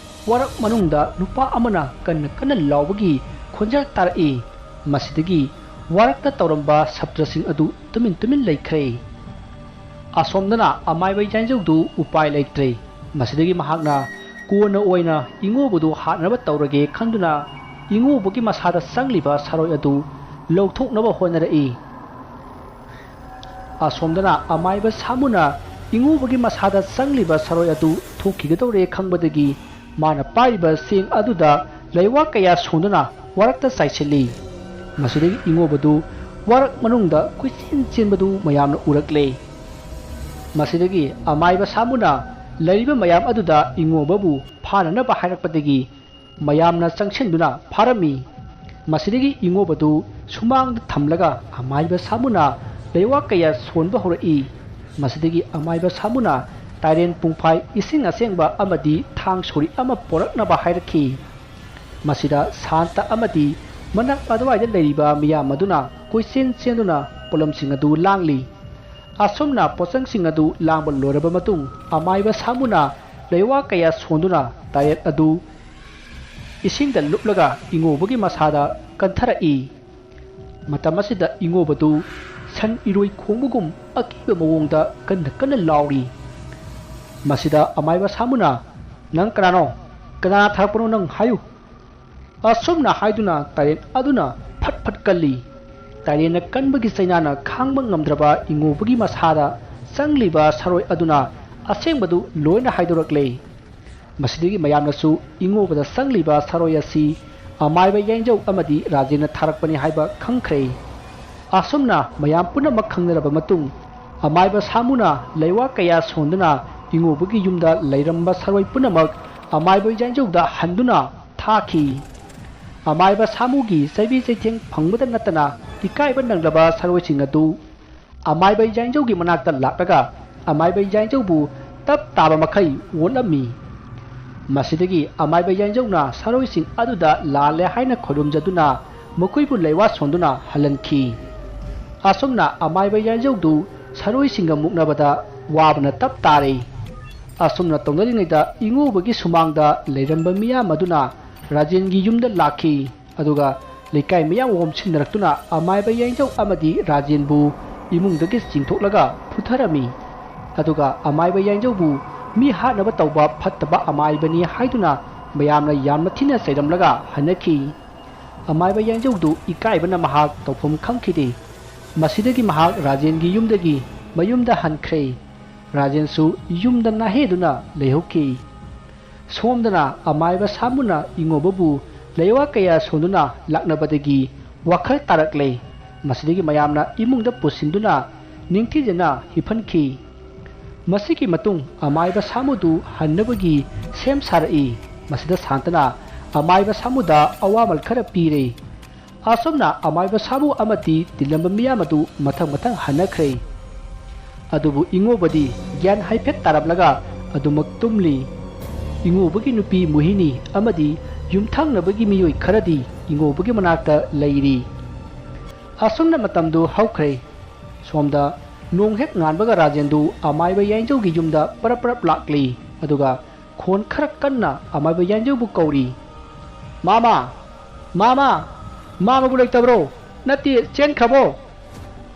ꯋꯥꯔꯛ ꯃꯅꯨꯡꯗ ꯅꯨꯄꯥ ꯑꯃꯅ ꯀꯟꯅ ꯀꯟꯅ ꯂꯥꯎꯕꯒꯤ ꯈꯣꯟꯖꯦꯜ ꯇꯥꯔꯛꯏ꯫ ꯃꯁꯤꯗꯒꯤ ꯋꯥꯔꯛꯇ ꯇꯧꯔꯝꯕ ꯁꯥꯇ꯭ꯔꯁꯤꯡ ꯑꯗꯨ ꯇꯨꯃꯤꯟ ꯇꯨꯃꯤꯟ ꯂꯩꯈ꯭ꯔꯦ꯫ ꯑꯁꯣꯝꯗꯅ ꯑꯃꯥꯏꯕ ꯌꯥꯏꯟꯖꯧꯗꯨ ꯎꯄꯥꯏ ꯂꯩꯇ꯭ꯔꯦ꯫ ꯃꯁꯤꯗꯒꯤ ꯃꯍꯥꯛꯅ ꯀꯣꯟꯅ ꯑꯣꯏꯅ ꯏꯉꯣꯕꯗꯨ ꯍꯥꯠꯅꯕ ꯇꯧꯔꯒꯦ ꯈꯟꯗꯨꯅ ꯏꯉꯣꯕꯒꯤ ꯃꯁꯥꯗ ꯆꯪꯂꯤꯕ ꯁꯔꯣꯏ ꯑꯗꯨ ꯂꯧꯊꯣꯛꯅꯕ ꯍꯣꯠꯅꯔꯛꯏ꯫ ꯑꯁꯣꯝꯗꯅ ꯑꯃꯥꯏꯕ ꯁꯥꯃꯨꯅ ꯏꯉꯣꯕꯒꯤ ꯃꯁꯥꯗ ꯆꯪꯂꯤꯕ ꯁꯔꯣꯏ ꯑꯗꯨ ꯊꯣꯛꯈꯤꯒꯗꯧꯔꯦ ꯈꯪꯕꯗꯒꯤ ꯃꯥꯅ ꯄꯥꯏꯔꯤꯕ ꯆꯦꯡ ꯑꯗꯨꯗ ꯂꯩꯋꯥ ꯀꯌꯥ ꯁꯣꯟꯗꯨꯅ ꯋꯥꯔꯛꯇ ꯆꯥꯏꯁꯤꯜꯂꯤ꯫ ꯃꯁꯤꯗꯒꯤ ꯏꯉꯣꯕꯗꯨ ꯋꯥꯔꯛ ꯃꯅꯨꯡꯗ ꯀꯣꯏꯆꯦꯟ ꯆꯦꯟꯕꯗꯨ ꯃꯌꯥꯝꯅ ꯎꯔꯛꯂꯦ꯫ ꯃꯁꯤꯗꯒꯤ ꯑꯃꯥꯏꯕ ꯁꯥꯃꯨꯅ ꯂꯩꯔꯤꯕ ꯃꯌꯥꯝ ꯑꯗꯨꯗ ꯏꯉꯣꯕꯕꯨ ꯐꯥꯅꯅꯕ ꯍꯥꯏꯔꯛꯄꯗꯒꯤ ꯃꯌꯥꯝꯅ ꯆꯪꯁꯤꯟꯗꯨꯅ ꯐꯥꯔꯝꯃꯤ꯫ ꯃꯁꯤꯗꯒꯤ ꯏꯉꯣꯕꯗꯨ ꯁꯨꯃꯥꯡꯗ ꯊꯝꯂꯒ ꯑꯃꯥꯏꯕ ꯁꯥꯃꯨꯅ ꯂꯩꯋꯥ ꯀꯌꯥ ꯁꯣꯟꯕ ꯍꯧꯔꯛꯏ꯫ ꯃꯁꯤꯗꯒꯤ ꯑꯃꯥꯏꯕ ꯁꯥꯃꯨꯅ ꯇꯥꯏꯔꯦꯟ ꯄꯨꯡꯐꯥꯏ, ꯏꯁꯤꯡ ꯑꯁꯦꯡꯕ ꯑꯃꯗꯤ ꯊꯥꯡ ꯁꯣꯔꯤ ꯑꯃ ꯄꯣꯔꯛꯅꯕ ꯍꯥꯏꯔꯛꯈꯤ꯫ ꯃꯁꯤꯗ ꯁꯥꯟꯇ ꯑꯃꯗꯤ ꯃꯅꯥꯛ ꯑꯗꯨꯋꯥꯏꯗ ꯂꯩꯔꯤꯕ ꯃꯤꯌꯥꯝ ꯑꯗꯨꯅ ꯀꯣꯏꯆꯦꯟ ꯆꯦꯟꯗꯨꯅ ꯄꯣꯠꯂꯝꯁꯤꯡ ꯑꯗꯨ ꯂꯥꯡꯂꯤ꯫ ꯑꯁꯨꯝꯅ ꯄꯣꯠꯆꯪꯁꯤꯡ ꯑꯗꯨ ꯂꯥꯡꯕ ꯂꯣꯏꯔꯕ ꯃꯇꯨꯡ, ꯑꯃꯥꯏꯕ ꯁꯥꯃꯨꯅ ꯂꯩꯋꯥ ꯀꯌꯥ ꯁꯣꯟꯗꯨꯅ ꯇꯥꯏꯔꯦꯟ ꯑꯗꯨ ꯏꯁꯤꯡꯗ ꯂꯨꯞꯂꯒ ꯏꯉꯣꯕꯒꯤ ꯃꯁꯥꯗ ꯀꯟꯊꯔꯛꯏ꯫ ꯃꯇꯝ ꯑꯁꯤꯗ ꯏꯉꯣꯕꯗꯨ ꯁꯟ ꯏꯔꯣꯏ ꯈꯣꯡꯕꯒꯨꯝ ꯑꯀꯤꯕ ꯃꯑꯣꯡꯗ ꯀꯟꯅ ꯀꯟꯅ ꯂꯥꯎꯔꯤ꯫ ꯃꯁꯤꯗ ꯑꯃꯥꯏꯕ ꯁꯥꯃꯨꯅ, "ꯅꯪ ꯀꯅꯥꯅꯣ? ꯀꯅꯥꯅ ꯊꯥꯔꯛꯄꯅꯣ ꯅꯪ ꯍꯥꯏꯌꯨ?" ꯑꯁꯨꯝꯅ ꯍꯥꯏꯗꯨꯅ ꯇꯥꯏꯔꯦꯟ ꯑꯗꯨꯅ ꯐꯠ ꯐꯠ ꯀꯜꯂꯤ꯫ ꯇꯥꯏꯔꯦꯟꯅ ꯀꯟꯕꯒꯤ ꯆꯩꯅꯥꯅ ꯈꯥꯡꯕ ꯉꯝꯗ꯭ꯔꯕ ꯏꯉꯣꯕꯒꯤ ꯃꯁꯥꯗ ꯆꯪꯂꯤꯕ ꯁꯔꯣꯏ ꯑꯗꯨꯅ ꯑꯁꯦꯡꯕꯗꯨ ꯂꯣꯏꯅ ꯍꯥꯏꯗꯣꯔꯛꯂꯦ꯫ ꯃꯁꯤꯗꯒꯤ ꯃꯌꯥꯝꯅꯁꯨ ꯏꯉꯣꯕꯗ ꯆꯪꯂꯤꯕ ꯁꯔꯣꯏ ꯑꯁꯤ ꯑꯃꯥꯏꯕ ꯌꯥꯏꯖꯧ ꯑꯃꯗꯤ ꯔꯥꯖꯦꯟꯅ ꯊꯥꯔꯛꯄꯅꯤ ꯍꯥꯏꯕ ꯈꯪꯈ꯭ꯔꯦ꯫ ꯑꯁꯨꯝꯅ ꯃꯌꯥꯝ ꯄꯨꯝꯅꯃꯛ ꯈꯪꯅꯔꯕ ꯃꯇꯨꯡ, ꯑꯃꯥꯏꯕ ꯁꯥꯃꯨꯅ ꯂꯩꯋꯥ ꯀꯌꯥ ꯁꯣꯟꯗꯨꯅ ꯏꯉꯣꯕꯒꯤ ꯌꯨꯝꯗ ꯂꯩꯔꯝꯕ ꯁꯔꯣꯏ ꯄꯨꯝꯅꯃꯛ ꯑꯃꯥꯏꯕ ꯌꯥꯏꯖꯧꯗ ꯍꯟꯗꯨꯅ ꯊꯥꯈꯤ꯫ ꯑꯃꯥꯏꯕ ꯁꯥꯃꯨꯒꯤ ꯆꯩꯕꯤ ꯆꯩꯊꯦꯡ ꯐꯪꯕꯗ ꯅꯠꯇꯅ ꯏꯀꯥꯏꯕ ꯅꯪꯂꯕ ꯁꯔꯣꯏꯁꯤꯡ ꯑꯗꯨ ꯑꯃꯥꯏꯕ ꯌꯥꯏꯖꯧꯒꯤ ꯃꯅꯥꯛꯇ ꯂꯥꯛꯂꯒ ꯑꯃꯥꯏꯕ ꯌꯥꯏꯖꯧꯕꯨ ꯇꯞ ꯇꯥꯕ ꯃꯈꯩ ꯑꯣꯠꯂꯝꯃꯤ꯫ ꯃꯁꯤꯗꯒꯤ ꯑꯃꯥꯏꯕ ꯌꯥꯏꯖꯧꯅ ꯁꯔꯣꯏꯁꯤꯡ ꯑꯗꯨꯗ ꯂꯥꯜꯂꯦ ꯍꯥꯏꯅ ꯈꯨꯔꯨꯝꯖꯗꯨꯅ ꯃꯈꯣꯏꯕꯨ ꯂꯩꯋꯥ ꯁꯣꯟꯗꯨꯅ ꯍꯜꯍꯟꯈꯤ꯫ ꯑꯁꯨꯝꯅ ꯑꯃꯥꯏꯕ ꯌꯥꯏꯖꯧꯗꯨ ꯁꯔꯣꯏꯁꯤꯡꯒ ꯃꯨꯛꯅꯕꯗ ꯋꯥꯕꯅ ꯇꯞ ꯇꯥꯔꯦ꯫ ꯑꯁꯨꯝꯅ ꯇꯧꯅꯔꯤꯉꯩꯗ ꯏꯉꯣꯕꯒꯤ ꯁꯨꯃꯥꯡꯗ ꯂꯩꯔꯝꯕ ꯃꯤꯌꯥꯝ ꯑꯗꯨꯅ ꯔꯥꯖꯦꯟꯒꯤ ꯌꯨꯝꯗ ꯂꯥꯛꯈꯤ꯫ ꯑꯗꯨꯒ ꯂꯩꯀꯥꯏ ꯃꯤꯌꯥꯝ ꯑꯣꯝꯁꯤꯟꯅꯔꯛꯇꯨꯅ ꯑꯃꯥꯏꯕ ꯌꯥꯏꯖꯧ ꯑꯃꯗꯤ ꯔꯥꯖꯦꯟꯕꯨ ꯏꯃꯨꯡꯗꯒꯤ ꯆꯤꯡꯊꯣꯛꯂꯒ ꯐꯨꯊꯔꯝꯃꯤ꯫ ꯑꯗꯨꯒ ꯑꯃꯥꯏꯕ ꯌꯥꯏꯖꯧꯕꯨ ꯃꯤ ꯍꯥꯠꯅꯕ ꯇꯧꯕ ꯐꯠꯇꯕ ꯑꯃꯥꯏꯕꯅꯤ ꯍꯥꯏꯗꯨꯅ ꯃꯌꯥꯝꯅ ꯌꯥꯝꯅ ꯊꯤꯅ ꯆꯩꯔꯝꯂꯒ ꯍꯟꯅꯈꯤ꯫ ꯑꯃꯥꯏꯕ ꯌꯥꯏꯖꯧꯗꯨ ꯏꯀꯥꯏꯕꯅ ꯃꯍꯥꯛ ꯇꯧꯐꯝ ꯈꯪꯈꯤꯗꯦ꯫ ꯃꯁꯤꯗꯒꯤ ꯃꯍꯥꯛ ꯔꯥꯖꯦꯟꯒꯤ ꯌꯨꯝꯗꯒꯤ ꯃꯌꯨꯝꯗ ꯍꯟꯈ꯭ꯔꯦ꯫ ꯔꯥꯖꯦꯟꯁꯨ ꯌꯨꯝꯗ ꯅꯥꯍꯦꯗꯨꯅ ꯂꯩꯍꯧꯈꯤ꯫ ꯁꯣꯝꯗꯅ ꯑꯃꯥꯏꯕ ꯁꯥꯃꯨꯅ ꯏꯉꯣꯕꯕꯨ ꯂꯩꯋꯥ ꯀꯌꯥ ꯁꯣꯟꯗꯨꯅ ꯂꯥꯛꯅꯕꯗꯒꯤ ꯋꯥꯈꯜ ꯇꯥꯔꯛꯂꯦ꯫ ꯃꯁꯤꯗꯒꯤ ꯃꯌꯥꯝꯅ ꯏꯃꯨꯡꯗ ꯄꯨꯁꯤꯟꯗꯨꯅ ꯅꯤꯡꯊꯤꯖꯅ ꯍꯤꯞꯍꯟꯈꯤ꯫ ꯃꯁꯤꯒꯤ ꯃꯇꯨꯡ ꯑꯃꯥꯏꯕ ꯁꯥꯃꯨꯗꯨ ꯍꯟꯅꯕꯒꯤ ꯁꯦꯝ ꯁꯥꯔꯛꯏ꯫ ꯃꯁꯤꯗ ꯁꯥꯟꯇꯅ ꯑꯃꯥꯏꯕ ꯁꯥꯃꯨꯗ ꯑꯋꯥꯃꯜ ꯈꯔ ꯄꯤꯔꯦ꯫ ꯑꯁꯨꯝꯅ ꯑꯃꯥꯏꯕ ꯁꯥꯃꯨ ꯑꯃꯗꯤ ꯇꯤꯜꯂꯝꯕ ꯃꯤꯌꯥꯝ ꯑꯗꯨ ꯃꯊꯪ ꯃꯊꯪ ꯍꯟꯅꯈ꯭ꯔꯦ꯫ ꯑꯗꯨꯕꯨ ꯏꯉꯣꯕꯗꯤ ꯒ꯭ꯌꯥꯟ ꯍꯥꯏꯐꯦꯠ ꯇꯥꯔꯝꯂꯒ ꯑꯗꯨꯃꯛ ꯇꯨꯝꯂꯤ꯫ ꯏꯉꯣꯕꯒꯤ ꯅꯨꯄꯤ ꯃꯣꯍꯤꯅꯤ ꯑꯃꯗꯤ ꯌꯨꯝꯊꯪꯅꯕꯒꯤ ꯃꯤꯑꯣꯏ ꯈꯔꯗꯤ ꯏꯉꯣꯕꯒꯤ ꯃꯅꯥꯛꯇ ꯂꯩꯔꯤ꯫ ꯑꯁꯨꯝꯅ ꯃꯇꯝꯗꯨ ꯍꯧꯈ꯭ꯔꯦ꯫ ꯁꯣꯝꯗ ꯅꯣꯡ ꯍꯦꯛ ꯉꯥꯟꯕꯒ ꯔꯥꯖꯦꯟꯗꯨ ꯑꯃꯥꯏꯕ ꯌꯥꯏꯖꯧꯒꯤ ꯌꯨꯝꯗ ꯄꯔꯞ ꯄꯔꯞ ꯂꯥꯛꯂꯤ꯫ ꯑꯗꯨꯒ ꯈꯣꯟ ꯈꯔ ꯀꯟꯅ ꯑꯃꯥꯏꯕ ꯌꯥꯏꯖꯧꯕꯨ ꯀꯧꯔꯤ꯫ "ꯃꯥꯃ! ꯃꯥꯃ! ꯃꯥꯃꯕꯨ ꯂꯩꯇꯕ꯭ꯔꯣ? ꯅꯠꯇꯦ, ꯆꯦꯟꯈ꯭ꯔꯕꯣ?"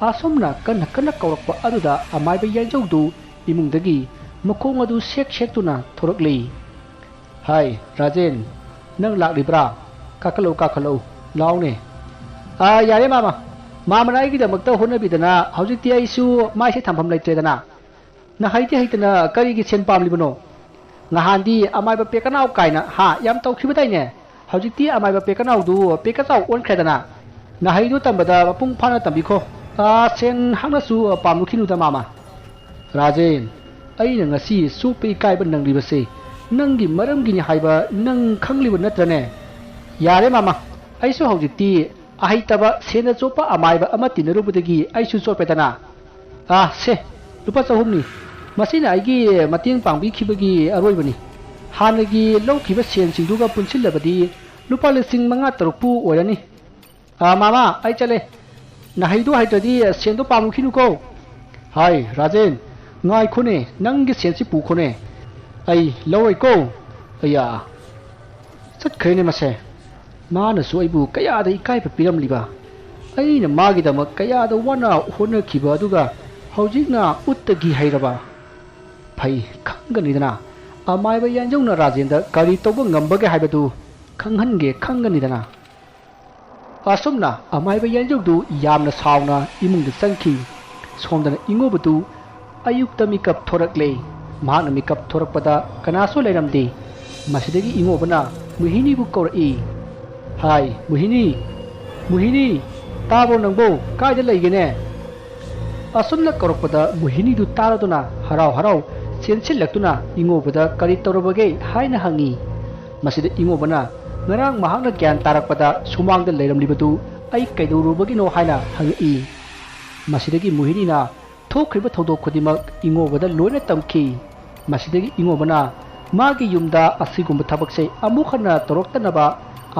ꯑꯁꯨꯝꯅ ꯀꯟꯅ ꯀꯟꯅ ꯀꯧꯔꯛꯄ ꯑꯗꯨꯗ ꯑꯃꯥꯏꯕ ꯌꯥꯏꯖꯧꯗꯨ ꯏꯃꯨꯡꯗꯒꯤ ꯃꯈꯣꯡ ꯑꯗꯨ ꯁꯦꯛ ꯁꯦꯛꯇꯨꯅ ꯊꯣꯔꯛꯂꯤ꯫ "ꯍꯥꯏ, ꯔꯥꯖꯦꯟ, ꯅꯪ ꯂꯥꯛꯂꯤꯕ꯭ꯔꯥ? ꯀꯥꯈꯠꯂꯛꯎ, ꯀꯥꯈꯠꯂꯛꯎ, ꯂꯥꯎꯅꯦ꯫" "ꯑꯥ, ꯌꯥꯔꯦ ꯃꯥꯃ, ꯃꯥꯃꯅ ꯑꯩꯒꯤꯗꯃꯛꯇ ꯍꯣꯠꯅꯕꯤꯗꯅ ꯍꯧꯖꯤꯛꯇꯤ ꯑꯩꯁꯨ ꯃꯥꯏꯁꯦ ꯊꯝꯐꯝ ꯂꯩꯇ꯭ꯔꯦꯗꯅ꯫ ꯅꯍꯩꯗꯤ ꯍꯩꯇꯅ ꯀꯔꯤꯒꯤ ꯁꯦꯟ ꯄꯥꯝꯂꯤꯕꯅꯣ? ꯅꯍꯥꯟꯗꯤ ꯑꯃꯥꯏꯕ ꯄꯦꯀꯅꯥꯎ ꯀꯥꯏꯅ, ꯍꯥ, ꯌꯥꯝ ꯇꯧꯈꯤꯕꯗꯥꯏꯅꯦ? ꯍꯧꯖꯤꯛꯇꯤ ꯑꯃꯥꯏꯕ ꯄꯦꯀꯅꯥꯎꯗꯨ ꯄꯦꯀꯆꯥꯎ ꯑꯣꯟꯈ꯭ꯔꯦꯗꯅ꯫ ꯅꯍꯩꯗꯨ ꯇꯝꯕꯗ ꯃꯄꯨꯡ ꯐꯥꯅ ꯇꯝꯕꯤꯈꯣ꯫ ꯑꯥ, ꯁꯦꯟ ꯍꯥꯡꯅꯁꯨ ꯄꯥꯝꯂꯨꯈꯤꯅꯨꯗ ꯃꯥꯃ꯫" "ꯔꯥꯖꯦꯟ, ꯑꯩꯅ ꯉꯁꯤ ꯆꯣꯞꯄ ꯏꯀꯥꯏꯕ ꯅꯪꯂꯤꯕꯁꯦ ꯅꯪꯒꯤ ꯃꯔꯝꯒꯤꯅꯤ ꯍꯥꯏꯕ ꯅꯪ ꯈꯪꯂꯤꯕ ꯅꯠꯇ꯭ꯔꯅꯦ?" "ꯌꯥꯔꯦ ꯃꯥꯃ, ꯑꯩꯁꯨ ꯍꯧꯖꯤꯛꯇꯤ ꯑꯍꯩꯇꯕ ꯁꯦꯟꯗ ꯆꯣꯞꯄ ꯑꯃꯥꯏꯕ ꯑꯃ ꯇꯤꯟꯅꯔꯨꯕꯗꯒꯤ ꯑꯩꯁꯨ ꯆꯣꯞꯄꯦꯗꯅ꯫ ꯑꯥ, ꯁꯦ, ꯂꯨꯄꯥ ꯆꯍꯨꯝꯅꯤ꯫ ꯃꯁꯤꯅ ꯑꯩꯒꯤ ꯃꯇꯦꯡ ꯄꯥꯡꯕꯤꯈꯤꯕꯒꯤ ꯑꯔꯣꯏꯕꯅꯤ꯫ ꯍꯥꯟꯅꯒꯤ ꯂꯧꯈꯤꯕ ꯁꯦꯟꯁꯤꯡꯗꯨꯒ ꯄꯨꯟꯁꯤꯜꯂꯕꯗꯤ ꯂꯨꯄꯥ ꯂꯤꯁꯤꯡ ꯃꯉꯥ ꯇꯔꯨꯛꯄꯨ ꯑꯣꯏꯔꯅꯤ꯫ ꯑꯥ, ꯃꯥꯃ, ꯑꯩ ꯆꯠꯂꯦ꯫ ꯅꯍꯩꯗꯨ ꯍꯩꯇ꯭ꯔꯗꯤ ꯁꯦꯟꯗꯣ ꯄꯥꯝꯂꯨꯈꯤꯅꯨꯀꯣ꯫" "ꯍꯥꯏ, ꯔꯥꯖꯦꯟ, ꯉꯥꯏꯈꯣꯅꯦ, ꯅꯪꯒꯤ ꯁꯦꯟꯁꯤ ꯄꯨꯈꯣꯅꯦ꯫ ꯑꯩ ꯂꯧꯔꯣꯏꯀꯣ꯫" ꯑꯌꯥ, ꯆꯠꯈ꯭ꯔꯦꯅꯦ ꯃꯁꯦ꯫ ꯃꯥꯅꯁꯨ ꯑꯩꯕꯨ ꯀꯌꯥꯗ ꯏꯀꯥꯏꯕ ꯄꯤꯔꯝꯂꯤꯕ꯫ ꯑꯩꯅ ꯃꯥꯒꯤꯗꯃꯛ ꯀꯌꯥꯗ ꯋꯥꯅ ꯍꯣꯠꯅꯈꯤꯕ ꯑꯗꯨꯒ ꯍꯧꯖꯤꯛꯅ ꯎꯠꯇꯒꯤ ꯍꯩꯔꯕ꯫ ꯐꯩ, ꯈꯪꯒꯅꯤꯗꯅ꯫ ꯑꯃꯥꯏꯕ ꯌꯥꯏꯖꯧꯅ ꯔꯥꯖꯦꯟꯗ ꯀꯔꯤ ꯇꯧꯕ ꯉꯝꯕꯒꯦ ꯍꯥꯏꯕꯗꯨ ꯈꯪꯍꯟꯒꯦ, ꯈꯪꯒꯅꯤꯗꯅ꯫ ꯑꯁꯨꯝꯅ ꯑꯃꯥꯏꯕ ꯌꯥꯏꯖꯧꯗꯨ ꯌꯥꯝꯅ ꯁꯥꯎꯅ ꯏꯃꯨꯡꯗ ꯆꯪꯈꯤ꯫ ꯁꯣꯝꯗꯅ ꯏꯉꯣꯕꯗꯨ ꯑꯌꯨꯛꯇ ꯃꯤꯀꯞ ꯊꯣꯔꯛꯂꯦ꯫ ꯃꯍꯥꯛꯅ ꯃꯤꯀꯞ ꯊꯣꯔꯛꯄꯗ ꯀꯅꯥꯁꯨ ꯂꯩꯔꯝꯗꯦ꯫ ꯃꯁꯤꯗꯒꯤ ꯏꯉꯣꯕꯅ ꯃꯣꯍꯤꯅꯤꯕꯨ ꯀꯧꯔꯛꯏ꯫ "ꯍꯥꯏ, ꯃꯣꯍꯤꯅꯤ! ꯃꯣꯍꯤꯅꯤ!" "ꯇꯥꯕ꯭ꯔꯣ ꯅꯪꯕꯣ? ꯀꯥꯏꯗ ꯂꯩꯒꯦꯅꯦ?" ꯑꯁꯨꯝꯅ ꯀꯧꯔꯛꯄꯗ ꯃꯣꯍꯤꯅꯤꯗꯨ ꯇꯥꯔꯗꯨꯅ ꯍꯔꯥꯎ ꯍꯔꯥꯎ ꯆꯦꯟꯁꯤꯜꯂꯛꯇꯨꯅ ꯏꯉꯣꯕꯗ "ꯀꯔꯤ ꯇꯧꯔꯕꯒꯦ?" ꯍꯥꯏꯅ ꯍꯪꯉꯤ꯫ ꯃꯁꯤꯗ ꯏꯉꯣꯕꯅ ꯉꯔꯥꯡ ꯃꯍꯥꯛꯅ ꯒ꯭ꯌꯥꯟ ꯇꯥꯔꯛꯄꯗ ꯁꯨꯃꯥꯡꯗ ꯂꯩꯔꯝꯂꯤꯕꯗꯨ "ꯑꯩ ꯀꯩꯗꯧꯔꯨꯕꯒꯤꯅꯣ?" ꯍꯥꯏꯅ ꯍꯪꯉꯛꯏ꯫ ꯃꯁꯤꯗꯒꯤ ꯃꯣꯍꯤꯅꯤꯅ ꯊꯣꯛꯈ꯭ꯔꯤꯕ ꯊꯧꯗꯣꯛ ꯈꯨꯗꯤꯡꯃꯛ ꯏꯉꯣꯕꯗ ꯂꯣꯏꯅ ꯇꯝꯈꯤ꯫ ꯃꯁꯤꯗꯒꯤ ꯏꯉꯣꯕꯅ ꯃꯥꯒꯤ ꯌꯨꯝꯗ ꯑꯁꯤꯒꯨꯝꯕ ꯊꯕꯛꯁꯦ ꯑꯃꯨꯛ ꯍꯟꯅ ꯇꯧꯔꯛꯇꯅꯕ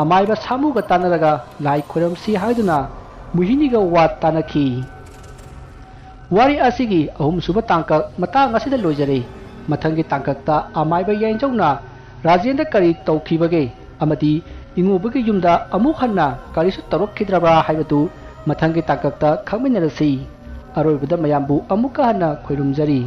ꯑꯃꯥꯏꯕ ꯁꯥꯃꯨꯒ ꯇꯥꯟꯅꯔꯒ ꯂꯥꯏ ꯈꯣꯏꯔꯝꯁꯤ ꯍꯥꯏꯗꯨꯅ ꯃꯣꯍꯤꯅꯤꯒ ꯋꯥ ꯇꯥꯅꯈꯤ꯫ ꯋꯥꯔꯤ ꯑꯁꯤꯒꯤ ꯑꯍꯨꯝꯁꯨꯕ ꯇꯥꯡꯀꯛ ꯃꯇꯥꯡ ꯑꯁꯤꯗ ꯂꯣꯏꯖꯔꯦ꯫ ꯃꯊꯪꯒꯤ ꯇꯥꯡꯀꯛꯇ ꯑꯃꯥꯏꯕ ꯌꯥꯏꯟꯖꯧꯅ ꯔꯥꯖꯦꯟꯗ ꯀꯔꯤ ꯇꯧꯈꯤꯕꯒꯦ ꯑꯃꯗꯤ ꯏꯉꯣꯕꯒꯤ ꯌꯨꯝꯗ ꯑꯃꯨꯛ ꯍꯟꯅ ꯀꯔꯤꯁꯨ ꯇꯧꯔꯛꯈꯤꯗ꯭ꯔꯕ꯭ꯔꯥ ꯍꯥꯏꯕꯗꯨ ꯃꯊꯪꯒꯤ ꯇꯥꯡꯀꯛꯇ ꯈꯪꯃꯤꯟꯅꯔꯁꯤ꯫ ꯑꯔꯣꯏꯕꯗ ꯃꯌꯥꯝꯕꯨ ꯑꯃꯨꯛꯀ ꯍꯟꯅ ꯈꯣꯏꯔꯨꯝꯖꯔꯤ꯫